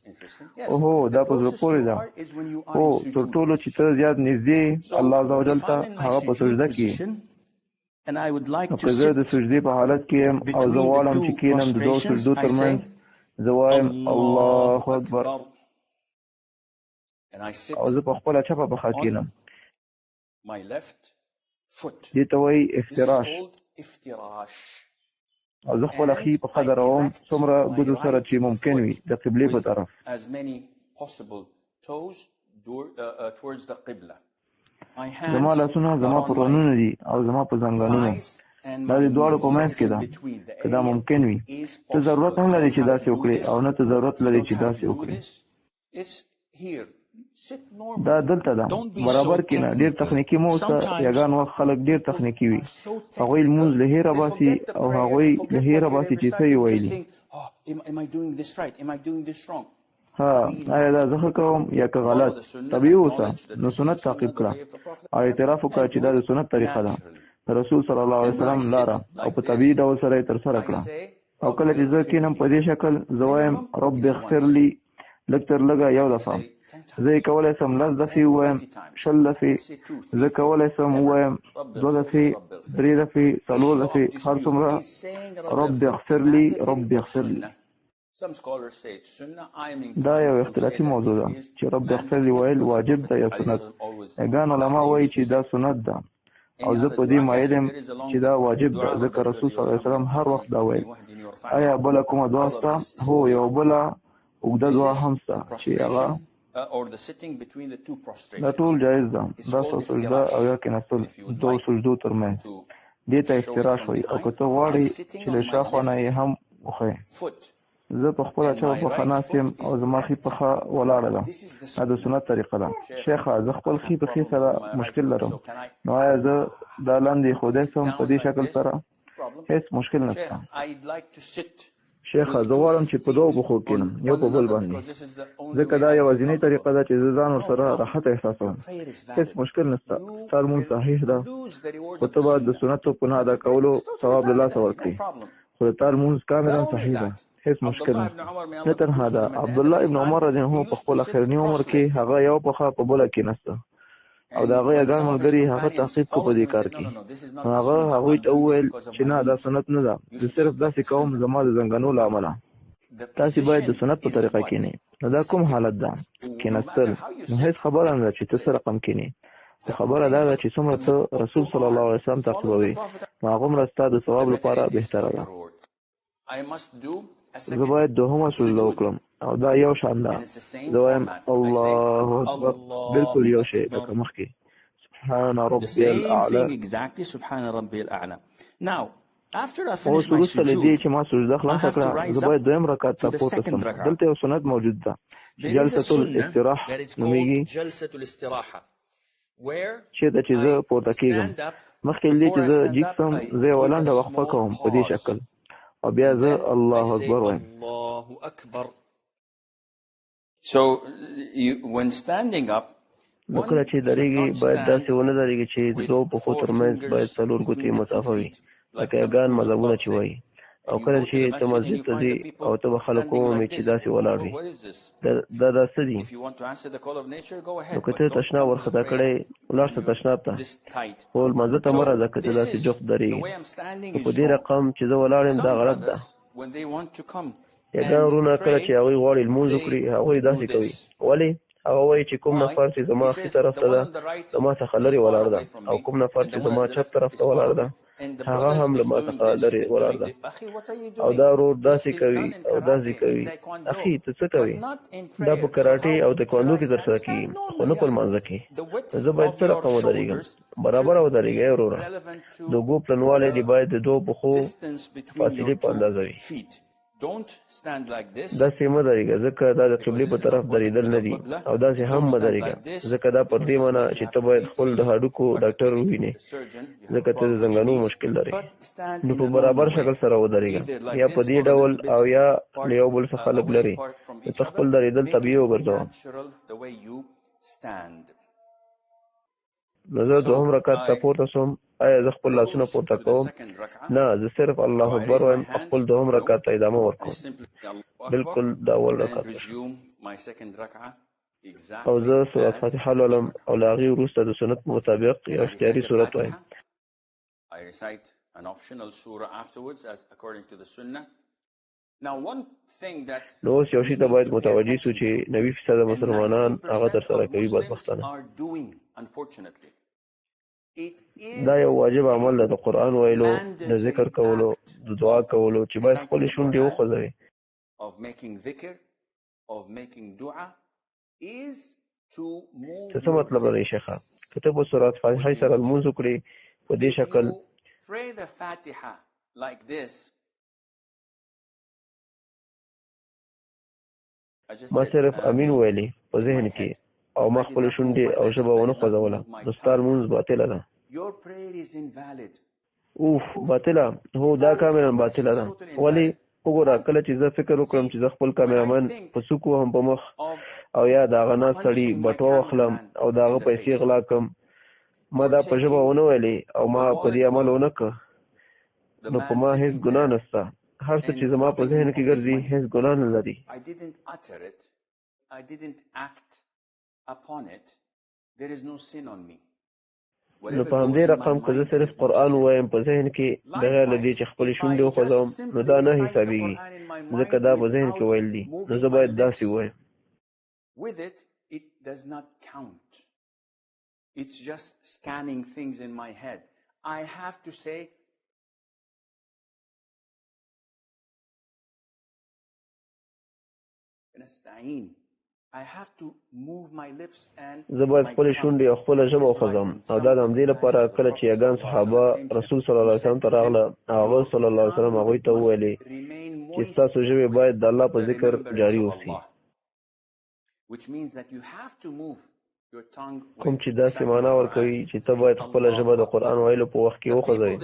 اوهو دا په زړه پورې ده. هو تر ټولو چې ته زیات نږدې یې الله عزوجل ته هغه په سجده کې یې. نو که زه د سجدې په حالت کې یم او زه غواړم چې کښېنم د دوو سجدو ترمنځ، زه وایم الله اکبر او زه په خپله چپه پښه کښېنم. دې ته وایي افتراش. او زه خپله ښي پښه دروم څومره ګوتو سره چې ممکن وي د قبلې په طرف. زما لاسونه زما په ورنونو دي او زما په زنګانونو. دا د دواړو په منځ کې ده که دا ممکن وي. ته ضرورت نه لرې چې داسې وکړې او نه ته ضرورت لرې چې داسې وکړې. دا دلته ده، برابر کېنه، ډېر تخنیکي مه اوسه. یاګان وخت خلک ډېر تخنیکي وي، هغوی لمونځ له هېره باسي او هغوی له هېره باسي چې څه یې ویلي. ها، آیا دا زه ښه کوم یا که غلط؟ طبیعي اوسه، نو سنت تعقیب کړه او اعتراف وکړه چې دا د سنت طریقه ده، د رسول صلی الله علیه وسلم لاره، او په طبیعي ډول سره یې ترسره کړه. او کله چې زه کښېنم په دې شکل، زه وایم رب اغفر لي لږ تر لږه یو دفعه. زه یې کولی شم 10 دفعې ووایم، 20 دفعې، زه کولی شم ووایم 2 دفعې، 3 دفعې، 4 دفعې، هر څومره. رب اغفر لي، رب اغفر لي. دا یو اختلافي موضوع ده چې رب اغفر لي ویل واجب ده یا سنت. ګان علما وایي چې دا سنت ده، او زه په دې مایل یم چې دا واجب ده، ځکه رسول صلی الله علیه وسلم هر وخت دا ویل. آیا بله کومه دعا شته؟ هو، یوه بله اوږده دعا هم شته چې هغه دا ټول جایز ده. دا سجده او یا کېناستل دوو سجدو ترمنځ، دې ته افتراش وایي. او که ته غواړې چې له شا خوا نه یې هم وښیې. زه په خپله چپه پښه ناست یم او زما ښي پښه ولاړه ده. دا د سنت طریقه ده. شیخه، زه خپل ښي پښې سره مشکل لرم، نو آیا زه دا لاندې ایښودی شم په دې شکل سره؟ هیڅ مشکل نشته. شیخه، زه غواړم چې په دوو پښو کښېنم، یو په بل باندې، ځکه دا یوازینۍ طریقه ده چې زه ځان ورسره راحت احساسوم. هیڅ مشکل نشته، ستا لمونځ صحیح ده، خو ته به د سنتو په نه ادا کولو ثواب له لاسه ورکړې، خو د تا لمونځ کاملا صحیح ده، هیڅ مشکل نشته. نه تنها دا، عبدالله ابن عمر رضی الله عنه په خپل اخرني عمر کې هغه یو پښه په بله کېناسته، او د هغه یاګان ملګري هغه تعقیب کړ په دې کار کې. نو هغه هغوی ته وویل چې نه، دا سنت نه ده، زه صرف داسې کوم زما د زنګنو له امله. تاسې باید د سنت په طریقه کښېنئ. نو دا کوم حالت ده کېناستل؟ نو هیڅ خبره نه ده چې ته څه رقم کښېنې، خو خبره دا ده چې څومره ته رسول صلی الله علیه وسلم تعقیبوې، نو هغومره ستا د ثواب لپاره بهتره ده. زه باید دوهمه سجده وکړم، او دا یو شان ده. زه وایم الله اکبر، بالکل یو شی لکه مخکې. سبحان ربي الاعلى. اوس وروسته له دې چې ما سجده خلاصه کړه، زه باید دویم رکعت ته پورته شم. دلته یو سنت موجود ده چې جلسة الاستراحة نومېږي، چېرته چې زه پورته کېږم. مخکې له دې چې زه جګ شم، زه یوه لنډه وقفه کوم په دې شکل، او بیا زه الله اکبر وایم. نو کله چې درېږي باید داسې ونه درېږي چې د دوو پښو ترمنځ باید 4 ګوتې مسافه وي، لکه یاګان مذهبونه چې وایي. او کله چې ته مسجد ته ځې او ته به خلک ومومې چې داسې ولاړ وي، دا دا څه دي؟ نو که ته تشناب ورخطا کړی، ولاړ شه تشناب ته، خو لمانځه ته مه راځه که ته داسې جوخت درېږې. نو په دې رقم چې زه ولاړ یم دا غلط ده. یاګان وروڼه کله چې هغوی غواړي لمونځ وکړي، هغوی داسې کوي. ولې؟ هغه وایي چې کوم نفر چې زما ښي طرف ته ده له ما څخه لرې ولاړ ده، او کوم نفر چې زما چپ طرف ته ولاړ ده هغه هم له ما څخه لرې ولاړ ده. او دا ورور داسې کوي او داسې کوي. اخي، ته څه کوې؟ دا په کراټې او تکواندو کې ترسره کېږي، خو نه په لمانځه کې. زه باید څه رقم ودرېږم؟ برابره ودرېږه ای وروره. د اوږو پلنوالی دې باید د دوو پښو فاصلې په اندازه وي. داسې مه درېږه، ځکه دا د قبلې په طرف درېدل نه دي، او داسې هم مه درېږه، ځکه دا پر دې معنی چې ته باید خپل د هډوکو ډاکټر ووینې، ځکه ته د زنګنو مشکل لرې. نو په برابر شکل سره ودرېږه، یا په دې ډول او یا له یو بل څخه لږ لرې. نو ته خپل درېدل طبیعي وګرځوه. نو زه دوهم رکعت ته پورته شوم. آیا زه خپل لاسونه پورته کوم؟ نه، زه صرف الله اکبر وایم او خپل دوهم رکعت ته ادامه ورکوم، بالکل د اول رکعت په شان. او زه سورة فاتحه لولم او له هغې وروسته د سنت مطابق یو اختیاري سورت وایم. نو اوس یو شي ته باید متوجه شو چې 90% مسلمانان هغه ترسره کوي، بدبختانه. دا یو واجب عمل ده، د قرآن ویلو، د ذکر کولو، د دعا کولو، چې باید خپلې شونډې وخوځوي. ته څه مطلب لرې شیخه؟ که ته په سورة فاتحې سره لمونځ وکړې په دې شکل، ما صرف امین ویلې په ذهن کې، او ما خپلې شونډې او ژبه ونه خوځوله، نو ستا لمونځ باطله ده. اوف، باطله؟ هو، دا کاملا باطله ده. ولې؟ وګوره، کله چې زه فکر وکړم چې زه خپل کامرامن په سوک وهم په مخ، او یا د هغه ناست سړي بټوه واخلم او د هغه پیسې غلا کړم، ما دا په ژبه ونه ویلې او ما په دې عمل ونه کړ، نو په ما هیڅ ګناه نشته. هر څه چې زما په ذهن کې ګرځي هیڅ ګناه نه لري. نو په همدې رقم که زه صرف قرآن ووایم په ذهن کې بغیر له دې چې خپلې شونډې وخوځوم، نو دا نه حسابېږي، ځکه دا په ذهن کې ویل دي. نو زه باید داسې ووایم. زه باید خپلې شونډې او خپله ژبه وخوځوم. او دا د همدې لپاره کله چې یاګان صحابه رسول صلی الله علیه وسلم ته راغله، او هغه صلی الله علیه وسلم هغوی ته وویلې چې ستاسو ژبې باید د الله په ذکر جاري اوسي، کوم چې داسې معنا ورکوي چې ته باید خپله ژبه د قرآن ویلو په وخت کې وخوځوې.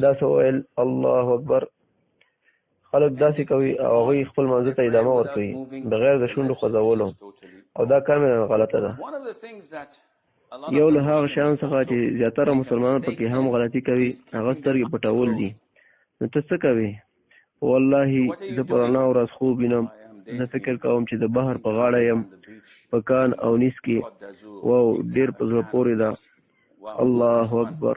داسې وویل الله اکبر. خلک داسې کوي او هغوی خپل لمانځه ته ادامه ورکوي بغیر د شونډو خوځولو، او دا کاملا غلطه ده. یو له هغه شیانو څخه چې زیاتره مسلمانان پکې هم غلطي کوي هغه سترګې پټول دي. نو ته څه کوې؟ والله زه په رڼا ورځ خوب وینم. زه فکر کوم چې د بحر په غاړه یم، په کان او نیس کې. واو، ډېر په زړه پورې ده. الله اکبر.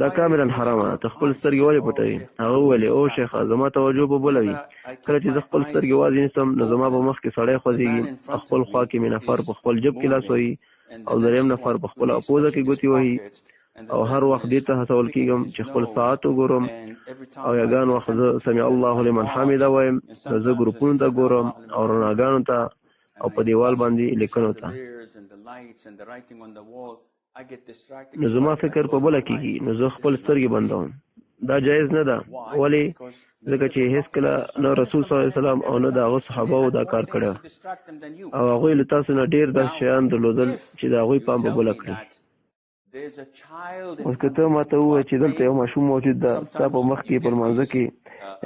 دا کاملا حرامه ده. ته خپل سترګې ولې پټوې؟ هغه وویل او شیخه، زما توجه به بله وي. کله چې زه خپل سترګې وازې نیسم نو زما په مخ کې سړی خوځېږي او خپل خوا کې مې نفر په خپل جب کې لاس وهي او دریم نفر په خپله پوزه کې ګوتې وهي، او هر وخت دې ته هڅول کېږم چې خپل ساعت وګورم، او یګان وخت زه سمع الله لمن حمده وایم نو زه ګروپونو ته ګورم او رڼاګانو ته او په دیوال باندې لیکنو ته. نو زما فکر په بله کېږي، نو زه خپل سترګې بندوم. دا جایز نه ده. ولې؟ ځکه چې هېڅکله نه رسول صلی الله علیه وسلم او نه د هغه صحابهو دا کار کړی، او هغوی له تاسو نه ډېر داسې شیان درلودل چې د هغوی پام به بله کړي. اوس که ته ماته ووایې چې دلته یو ماشوم موجود ده ستا په مخ کې په لمانځه کې،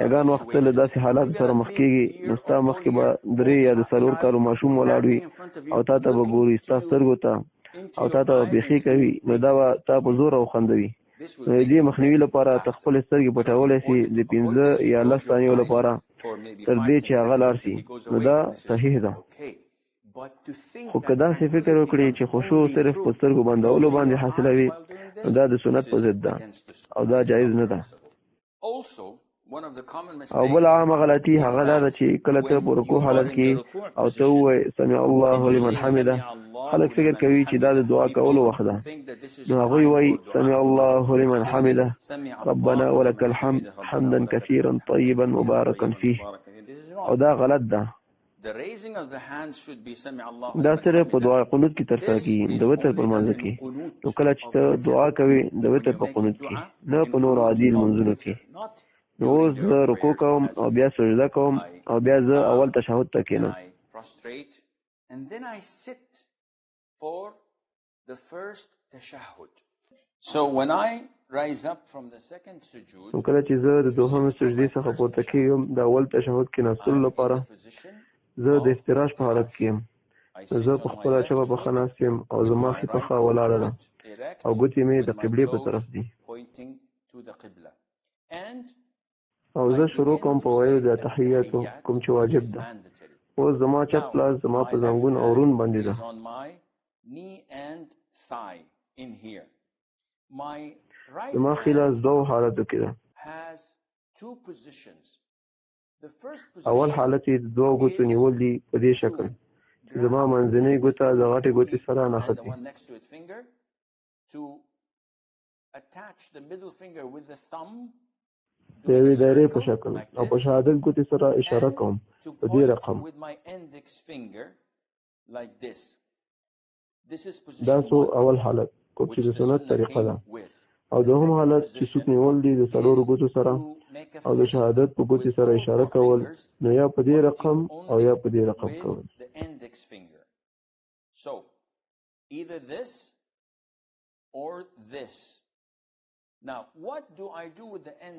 یګان وخت ته له داسې حالاتو سره مخ کېږي، نو ستا مخکې به 3 یا د 4 کالو ماشوم ولاړ وي او تا ته به ګوري ستا سترګو ته، او تا ته به پېښې کوي، نو دا به تا په زوره وخندوي. نو د دې مخنیوي لپاره ته خپلې سترګې پټولی سې د 5 یا 10 ثانیو لپاره تر دې چې هغه لاړ سي، نو دا صحیح ده. خو که داسې فکر وکړې چې خشوع صرف په سترګو بندولو باندې حاصلوي، نو دا د سنت په ضد ده او دا جایز نه ده. او بله عامه غلطي هغه دا ده چې کله ته په رکوع حالت کې او ته ووایې سمع الله لمن حمده، خلک فکر کوي چې دا د دعا کولو وخت ده، نو هغوی وایي سمع الله لمن حمده ربنا ولك الحمد حمدا كثيرا طيبا مباركا فيه، او دا غلط ده. دا صرف په دعا قنوت کې ترسره کېږي، د وتر په لمانځه کې. نو کله چې ته دعا کوې د وتر په قنوت کې، نه په نورو عادي لمونځونو کې. نو اوس زه رکوع کوم او بیا سجده کوم او بیا زه اول تشهد ته کښېنم. نو کله چې زه د دوهمې سجدې څخه پورته کېږم د اول تشهد کېناستلو لپاره، زه د افتراش په حالت کې یم. نو زه په خپله چپه پښه ناست یم او زما ښي پښه ولاړه ده او ګوتې مې د قبلې په طرف دي. او زه شروع کوم په ویلو د التحیاتو کوم چې واجب ده. اوس زما چپ لاس زما په زنګون او رون باندې ده. زما ښي لاس دوو حالتو کې ده. اول حالت یې د دوو ګوتو نیول دي په دې شکل چې زما منځنۍ ګوته د غټې ګوتې سره نښتې. د یوې دایرې په شکل، او په شهادت ګوتې سره اشاره کوم په دې رقم. دا څو اول حالت کوم چې د سنت طریقه ده. او دوهم حالت چې سوک نیول دي د 4 ګوتو سره او د شهادت په ګوتې سره اشاره کول، نو یا په دې رقم او یا په دې رقم کول.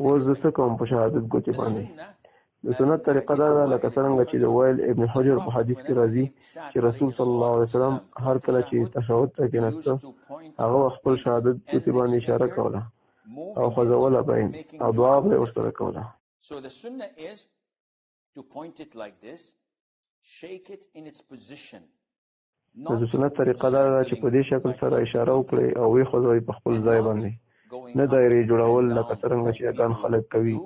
اوس زه څه کوم په شهادت ګوتې باندې؟ د سنت طریقه دا ده لکه څرنګه چې د وائل ابن حجر په حدیث کې راځي چې رسول صلی الله علیه وسلم هر کله چې تشهد ته کېناسته هغه به خپل شهادت ګوتې باندې اشاره کوله او خوځوله به یې او دعا به یې ورسره کوله. نو د سنت طریقه دا ده چې په دې شکل سره اشاره وکړئ او ویې خوځوئ په خپل ځای باندې، نه دایرې جوړول لکه څرنګه چې یاګان خلک کوي،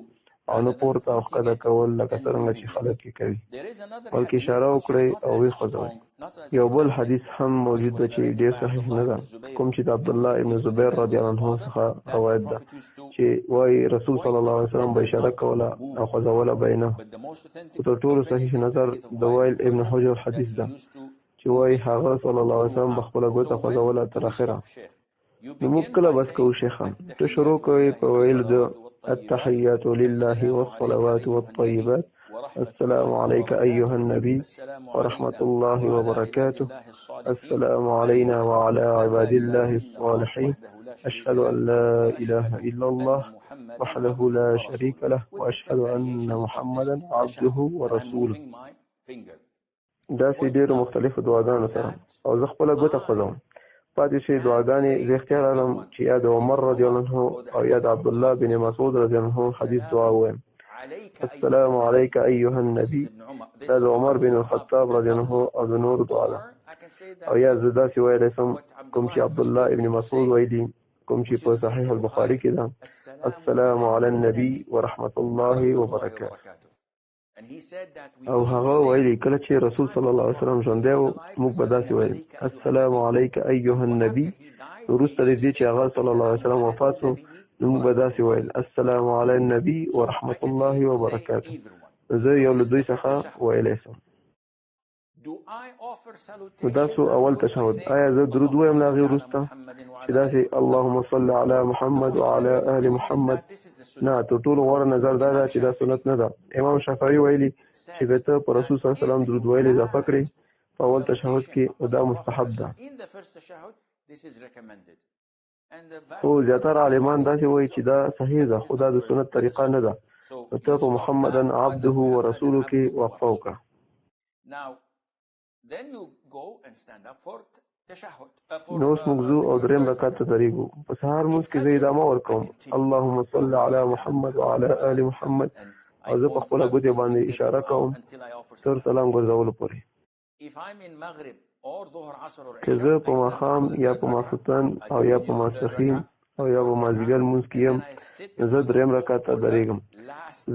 او نه پورته او ښکته کول لکه څرنګه چې خلک یې کوي، بلکې اشاره وکړئ او ویې خوځوئ. یو بل حدیث هم موجود ده چې ډیر صحیح نه ده، کوم چې د عبدالله ابن زبیر رضی الله عنه څخه روایت ده چې وایي رسول صلی الله علیه وسلم به اشاره کوله او خوځوله به یې نه. خو تر ټولو صحیح نظر د وائل ابن حجر حدیث ده چې وایي هغه صلی الله علیه وسلم به خپله ګوته خوځوله تر اخره. نو موږ کله بس کوو شیخه؟ ته شروع کوې په ویلو د التحیات لله والصلوات والطیبات السلام عليك أيها النبي ورحمة الله وبركاته السلام علينا وعلى عباد الله الصالحين أشهد أن لا إله إلا الله وحده لا شريك له وأشهد أن محمدا عبده ورسوله. داسې ډېرو مختلفو دعاګانو سره، او زه خپله ګوته خوځوم. پاتې شوې دعاګانې زه اختیار لرم چې یا د عمر رضی الله عنه او یا د عبدالله بن مسعود رضی الله عنه حدیث دعا ووایم. السلام علیک ایها النبی، دا د عمر بن الخطاب رضی الله عنه او د نورو دعا ده. او یا زه داسې ویلی شم کوم چې عبدالله ابن مسعود ویلي، کوم چې په صحیح البخاري کې ده، السلام علی النبی ورحمة الله وبرکاته. او هغه ویلي کله چې رسول صلی الله علیه وسلم ژوندی و موږ به داسې ویل السلام علیک ایها النبی. وروسته له دې چې هغه صلی الله علیه وسلم وفات شو نو موږ به داسې ویل السلام علی النبی ورحمة الله وبرکاته. زه یو له دوی څخه ویلی شم. نو دا سو اول تشهد. آیا زه درود وایم له هغې وروسته چې داسې اللهم صل علی محمد وعلى آل محمد؟ نه، تر ټولو غوره نظر دا ده چې دا سنت نه ده. امام شافعي ویلي چې که ته په رسول صلی الله علیه وسلم درود ویل اضافه کړې په اول تشهد کې، نو دا مستحب ده. خو زیاتره عالمان داسې وایي چې دا صحیح ده، خو دا د سنت طریقه نه ده. نو ته په محمدا عبده ورسوله کې وقفه وکړه. نو اوس موږ ځو او دریم رکعت ته درېږو. په سهار لمونځ کې زه ادامه ورکوم اللهم صل علی محمد وعلى آل محمد، او زه په خپله ګوتې باندې اشاره کوم تر سلام ګرځولو پورې. که زه په ماښام یا په ماسخوتن او یا په ماسپښین او یا په مازدیګر لمونځ کې یم، نو زه دریم رکعت ته درېږم.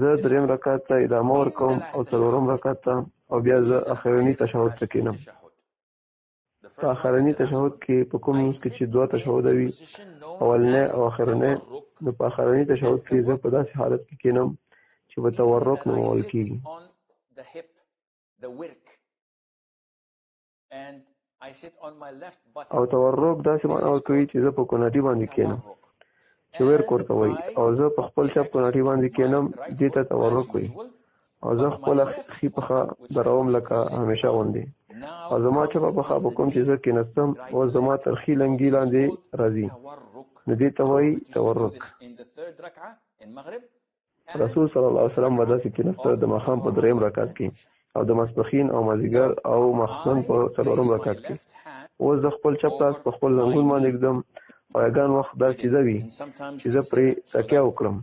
زه دریم رکعت ته ادامه ورکوم او څلورم رکعت ته، او بیا زه اخرني تشهد ته کښېنم. په اخرني تشهد کې په کوم لمونځ کې چې دوه تشهده وي، اولنی او اخرنی، نو په اخرني تشهد کې زه په داسې حالت کې کښېنم چې په تورک نومول کېږي. او تورک داسې معنا ورکوي چې زه په کوناټي باندې کښېنم چې ورک ورته وایي، او زه په خپل چپ کوناټي باندې کښېنم، دې ته تورک وایي. او زه خپله ښي پښه دروم لکه همیشه غوندې، او زما چپه پښه په کوم چې زه کښېناستم اوس زما تر ښي لنګي لاندې راځي، نو دې ته وایي تورک. رسول صلی الله علیه وسلم به داسې کښېناسته د ماښام په دریم رکعت کې، او د ماسپښین او مازدیګر او ماخستن په څلورم رکعت کې. اوس زه خپل چپ لاس په خپل زنګون باندې ږدم، او یګان وخت دا چیزه وي چې زه پرې تکیه وکړم،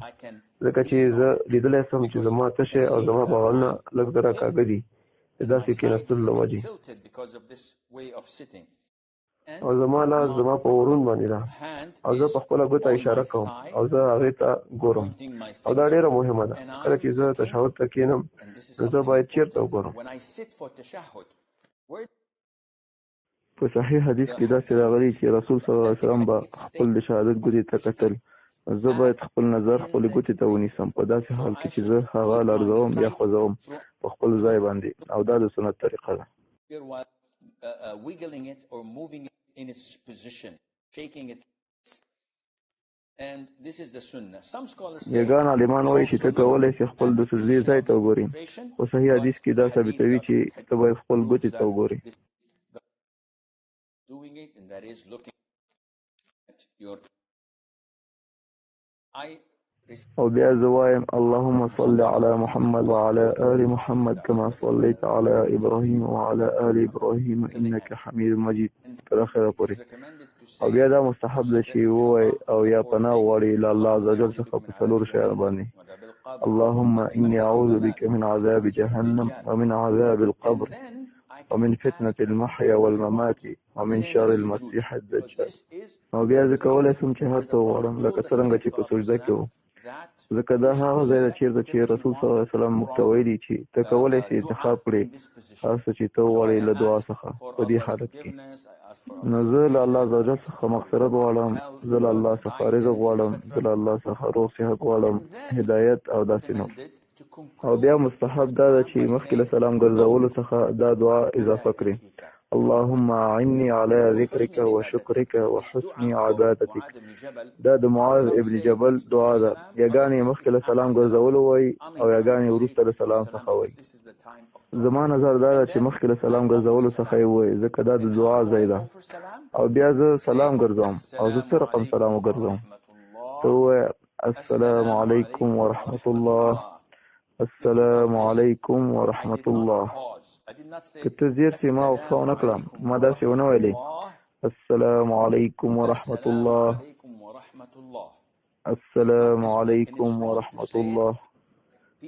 ځکه چې زه لیدلی سم چې زما تشی او زما بغلونه لږ ذره کاږه دي د داسې کښېناستلو له وجې. او زما لاس زما په ورون باندې ده، او زه په خپله ګوته اشاره کوم، او زه هغې ته ګورم. او دا ډېره مهمه ده، کله چې زه تشهد ته کښېنم نو زه باید چېرته وګورم. په صحیح حدیث کې داسې راغلي چې رسول صلی الله علیه وسلم به خپل د شهادت ګوتې ته کتل. زه باید خپل نظر خپلې ګوتې ته ونیسم په داسې حال کې چې زه هغه لړزوم یا خوځوم په خپل ځای باندې، او دا د سنت طریقه ده. یګان عالمان وایي چې ته کولی شې خپل د سجدې ځای ته وګورې، خو صحیح حدیث کې دا ثابتوي چې ته باید خپل ګوتې ته وګورې. او بیا زه وایم اللهم صل علی محمد وعلى آل محمد كما صليت على ابراهيم وعلى آل ابراهيم انك حميد مجيد تر اخره پورې. او بیا دا مستحب ده چې ووایي او یا پناه غواړي له الله عز وجل څخه په څلورو شیانو باندې. اللهم إني أعوذ بك من عذاب جهنم ومن عذاب القبر ومن فتنة المحيا والممات ومن شر المسيح الدجال. نو بیا زه کولی شم چې هر څه وغواړم لکه څرنګه چې په سجده کې وم، ځکه دا هغه ځای ده چېرته چې رسول صلی الله علیه وسلم موږ ته ویلي چې ته کولی شې انتخاب کړې هر څه چې ته وغواړې له دعا څخه په دې حالت کې. نو زه له الله عزوجل څخه مغفرت غواړم، زه له الله څخه رزق غواړم، زه له الله څخه روغ صحت غواړم، هدایت او داسې نور. او بیا مستحب دا ده چې مخکې له سلام ګرځولو څخه دا دعا اضافه کړې: اللهم أعني على ذكرك وشكرك وحسن عبادتك. دا د معاذ ابن جبل دعا ده، یاګانې مخکې له سلام ګرځولو وایي او یاګانې وروسته له سلام څخه وایي. زما نظر دا ده چې مخکې له سلام ګرځولو څخه یې ووایي، ځکه دا د دعا ځای ده. او بیا زه سلام ګرځوم، او زه څه رقم سلام وګرځوم؟ ته ووایه: السلام علیکم ورحمة الله، السلام علیکم ورحمة الله. که ته ځیر سې ما وقفه ونه کړه، ما داسې ونه ویلې: السلام علیکم ورحمة الله، السلام علیکم ورحمة الله.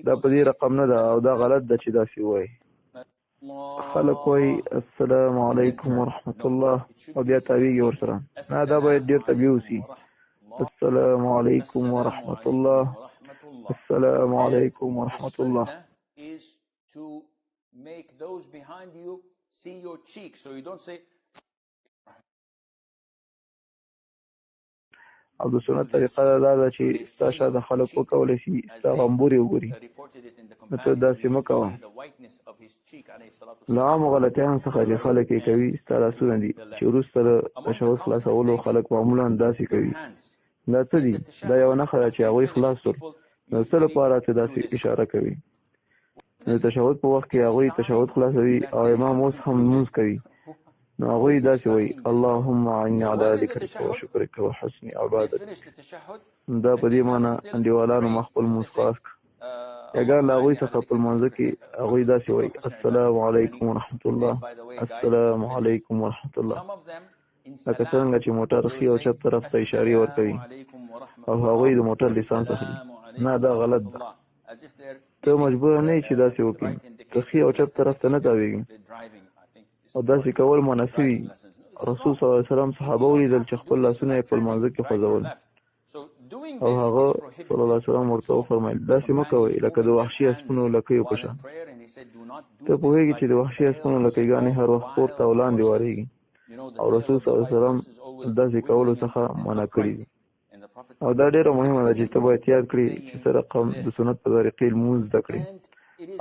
دا په دې رقم نه ده او دا غلط ده چې داسې ووایي. خلک وایي السلام علیکم ورحمة الله او بیا تاویږي ورسره. نه، دا باید ډېر طبیعي اوسي. السلام علیکم ورحمة الله، السلام علیکم ورحمة الله. او د سنت طریقه دا ده چې ستا شاته خلک وکولی شي ستا غمبوري وګوري، نو ته داسې مه کوه. له عامو غلطیانو څخه چې خلک یې کوي ستا لاسونه دي چې وروسته له تشهد خلاصولو خلک معمولا داسې کوي. دا څه دي؟ دا یوه نښه ده چې هغوی خلاص شول، نو څه لپاره ته داسې اشاره کوي؟ د تشهد په وخت کې هغوی تشهد خلاصوي او امام اوس هم لمونځ کوي، نو هغوی داسې وایي: اللهم اعني على ذکرک وشکرک وحسن عبادتک. دا په دې معنی انډیوالانو ما خپل لمونځ خلاص کړ. یاګان له هغوی څخه په لمانځه کې هغوی داسې وایي: السلام علیکم ورحمة الله، السلام علیکم ورحمة الله، لکه څرنګه چې موټر ښي او چپ طرف ته اشارې ورکوي او هغوی د موټر لیسانس اخلي. نه، دا غلط ده. ته مجبور نه یې چې داسې وکړې، ته ښي او چپ طرف ته نه تاویږي او داسې کول منع دي. رسول صلی الله علیه وسلم صحابه ولیدل چې خپل لاسونه یې په لمانځه کې خوځول او هغه صلی الله علیه وسلم ورته وفرمایل: داسې مه کوئ لکه د وحشي اسپونو لکیو په شان. ته پوهېږې چې د وحشي اسپونو لکۍګانې هر وخت پورته او لاندې واریږي او رسول صلی الله علیه وسلم داسې کولو څخه منع کړي دي. او دا ډېره مهمه ده چې ته باید یاد کړې چې څه رقم د سنت په طریقې لمونځ زده کړې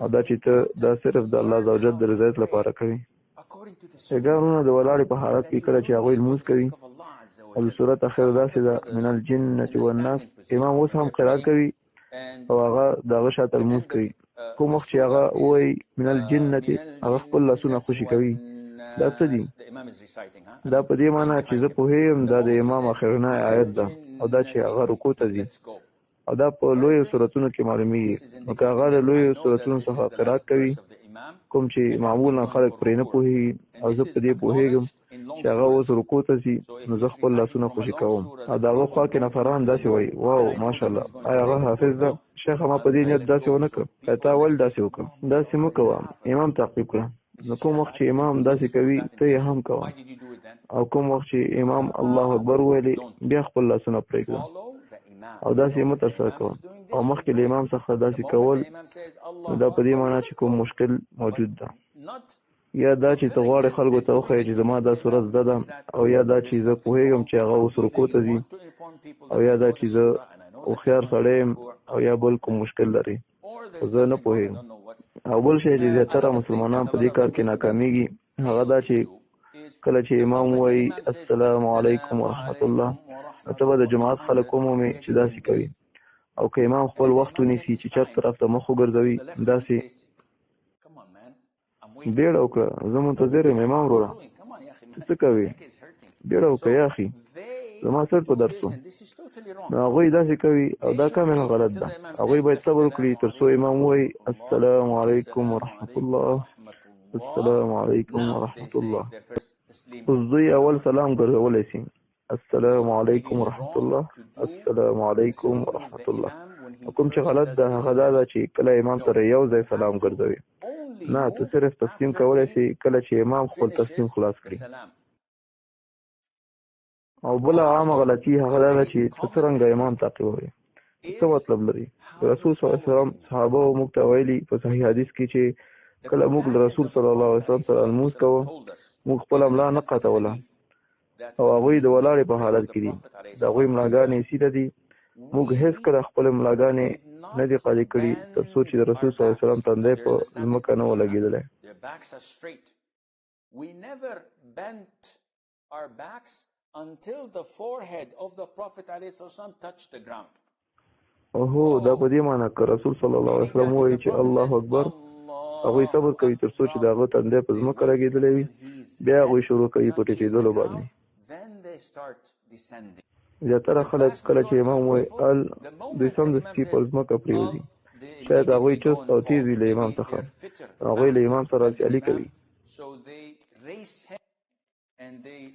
او دا چې ته دا صرف د الله عزوجل د رضایت لپاره کوې. یاګانونه د ولاړې په حالت کې کله چې هغوی لمونځ کوي او د سورت اخر داسې ده: من الجنة والناس، امام اوس هم قرائت کوي او هغه د هغه شاته لمونځ کوي. کوم وخت چې هغه ووایي من الجنة، هغه خپل لاسونه خوشې کوي. دا څه دي؟ دا په دې معنی چې زه پوهېږم دا د امام اخرنی آیت ده او دا چې هغه رکوع ته ځي او دا په لویو سورتونو کې معلومیږي. نو که هغه له لویو سورتونو څخه قرائت کوي کوم چې معمولا خلک پرې نه پوهېږي او زه په دې پوهېږم چې هغه اوس رکوع ته ځي، نو زه خپل لاسونه خوشې کوم. او د هغه خوا کې نفران داسې وایي: واو، ماشاءالله، آیا هغه حافظ ده؟ شیخه، ما په دې نیت داسې ونه کړ. تا ولې داسې وکړ؟ داسې مه کوه، امام تعقیب کړه. نو کوم وخت چې امام داسې کوي ته یې هم کوه، او کوم وخت چې امام الله اکبر وویلې بیا خپل لاسونه پرېږده او داسې مه ترسره کوه. او مخکې له امام څخه داسې کول، نو دا په دې معنی چې کوم مشکل موجود ده، یا دا چې ته غواړې خلکو ته وښیې چې زما دا سورت زده ده، او یا دا چې زه پوهېږم چې هغه اوس رکوع ته ځي، او یا دا چې زه هوښیار سړی یم، او یا بل کوم مشکل لري، خو زه نه پوهېږم. او بل شی چې زیاتره مسلمانان په دې کار کې ناکامیږي هغه دا چې کله چې امام ووایي السلام علیکم ورحمة الله، نو ته به د جماعت خلک ومومې چې داسې کوي. او که امام خپل وخت ونیسي چې چپ طرف ته مخ وګرځوي، داسې بیړه وکړه، زه منتظر یم. امام وروره، ته څه کوې؟ بیړه وکړه یا اخي، زما سر په درد شو. نو هغوی داسې کوي او دا کاملا غلط ده. هغوی باید صبر وکړي تر څو امام ووایي السلام علیکم ورحمة الله، السلام علیکم ورحمة الله. اوس دوی اول سلام ګرځولی شي: السلام علیکم ورحمة الله، السلام علیکم ورحمة الله. او کوم چې غلط ده هغه دا ده چې کله امام سره یو ځای سلام ګرځوي. نه، ته صرف تسلیم کولی شې کله چې امام خپل تسلیم خلاص کړي. او بله عامه غلطي هغه دا ده چې ته څرنګه امام تعقیبوې. څه مطلب لري؟ رسول صلی الله علیه وسلم صحابه موږ ته ویلي په صحیح حدیث کې چې کله موږ له رسول صلی الله علیه وسلم سره لمونځ کوه، موږ خپله ملا نه قطوله او هغوی د ولاړې په حالت کې دي، د هغوی ملاګانې سیده دي. موږ هېڅکله خپلې ملاګانې نه دي قاضي کړي تر څو چې د رسول صلی الله علیه وسلم تندی په ځمکه نه و لګېدلی. هو، دا په دې معنی که رسول صلی الله علیه وسلم ووایي چې الله اکبر، هغوی صبر کوي تر څو چې د هغه تندی په ځمکه لګېدلی وي، بیا هغوی شروع کوي په ټیټېدلو باندې. زیاتره خلک کله چې امام وایي ال، دوی سمدستي پر ځمکه پرېوځي. شاید هغوی چست او تیز وي له امام څخه، هغوی له امام سره سیالي کوي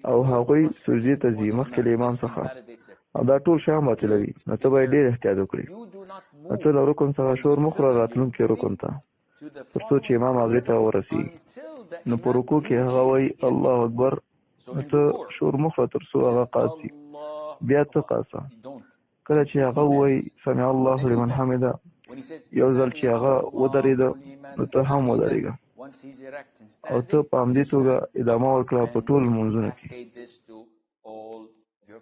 او هغوی سجدې ته ځي مخکې له امام څخه، او دا ټول شیان باطلوي. نو ته باید ډېر احتیاط وکړې. نو ته له رکن څخه شور مه خوره راتلونکي رکن ته، تر څو چې امام هغې ته ورسېږي. نو په رکوع کې هغه وایي الله اکبر، نو ته شور مه خوره تر څو هغه قات شي، بیا ته قاصه. کله چې هغه ووایي سمع الله لمن حمده، یو ځل چې هغه ودرېده نو ته هم ودرېږه، او ته په همدې توګه ادامه ورکړه په ټولو لمونځونو کې.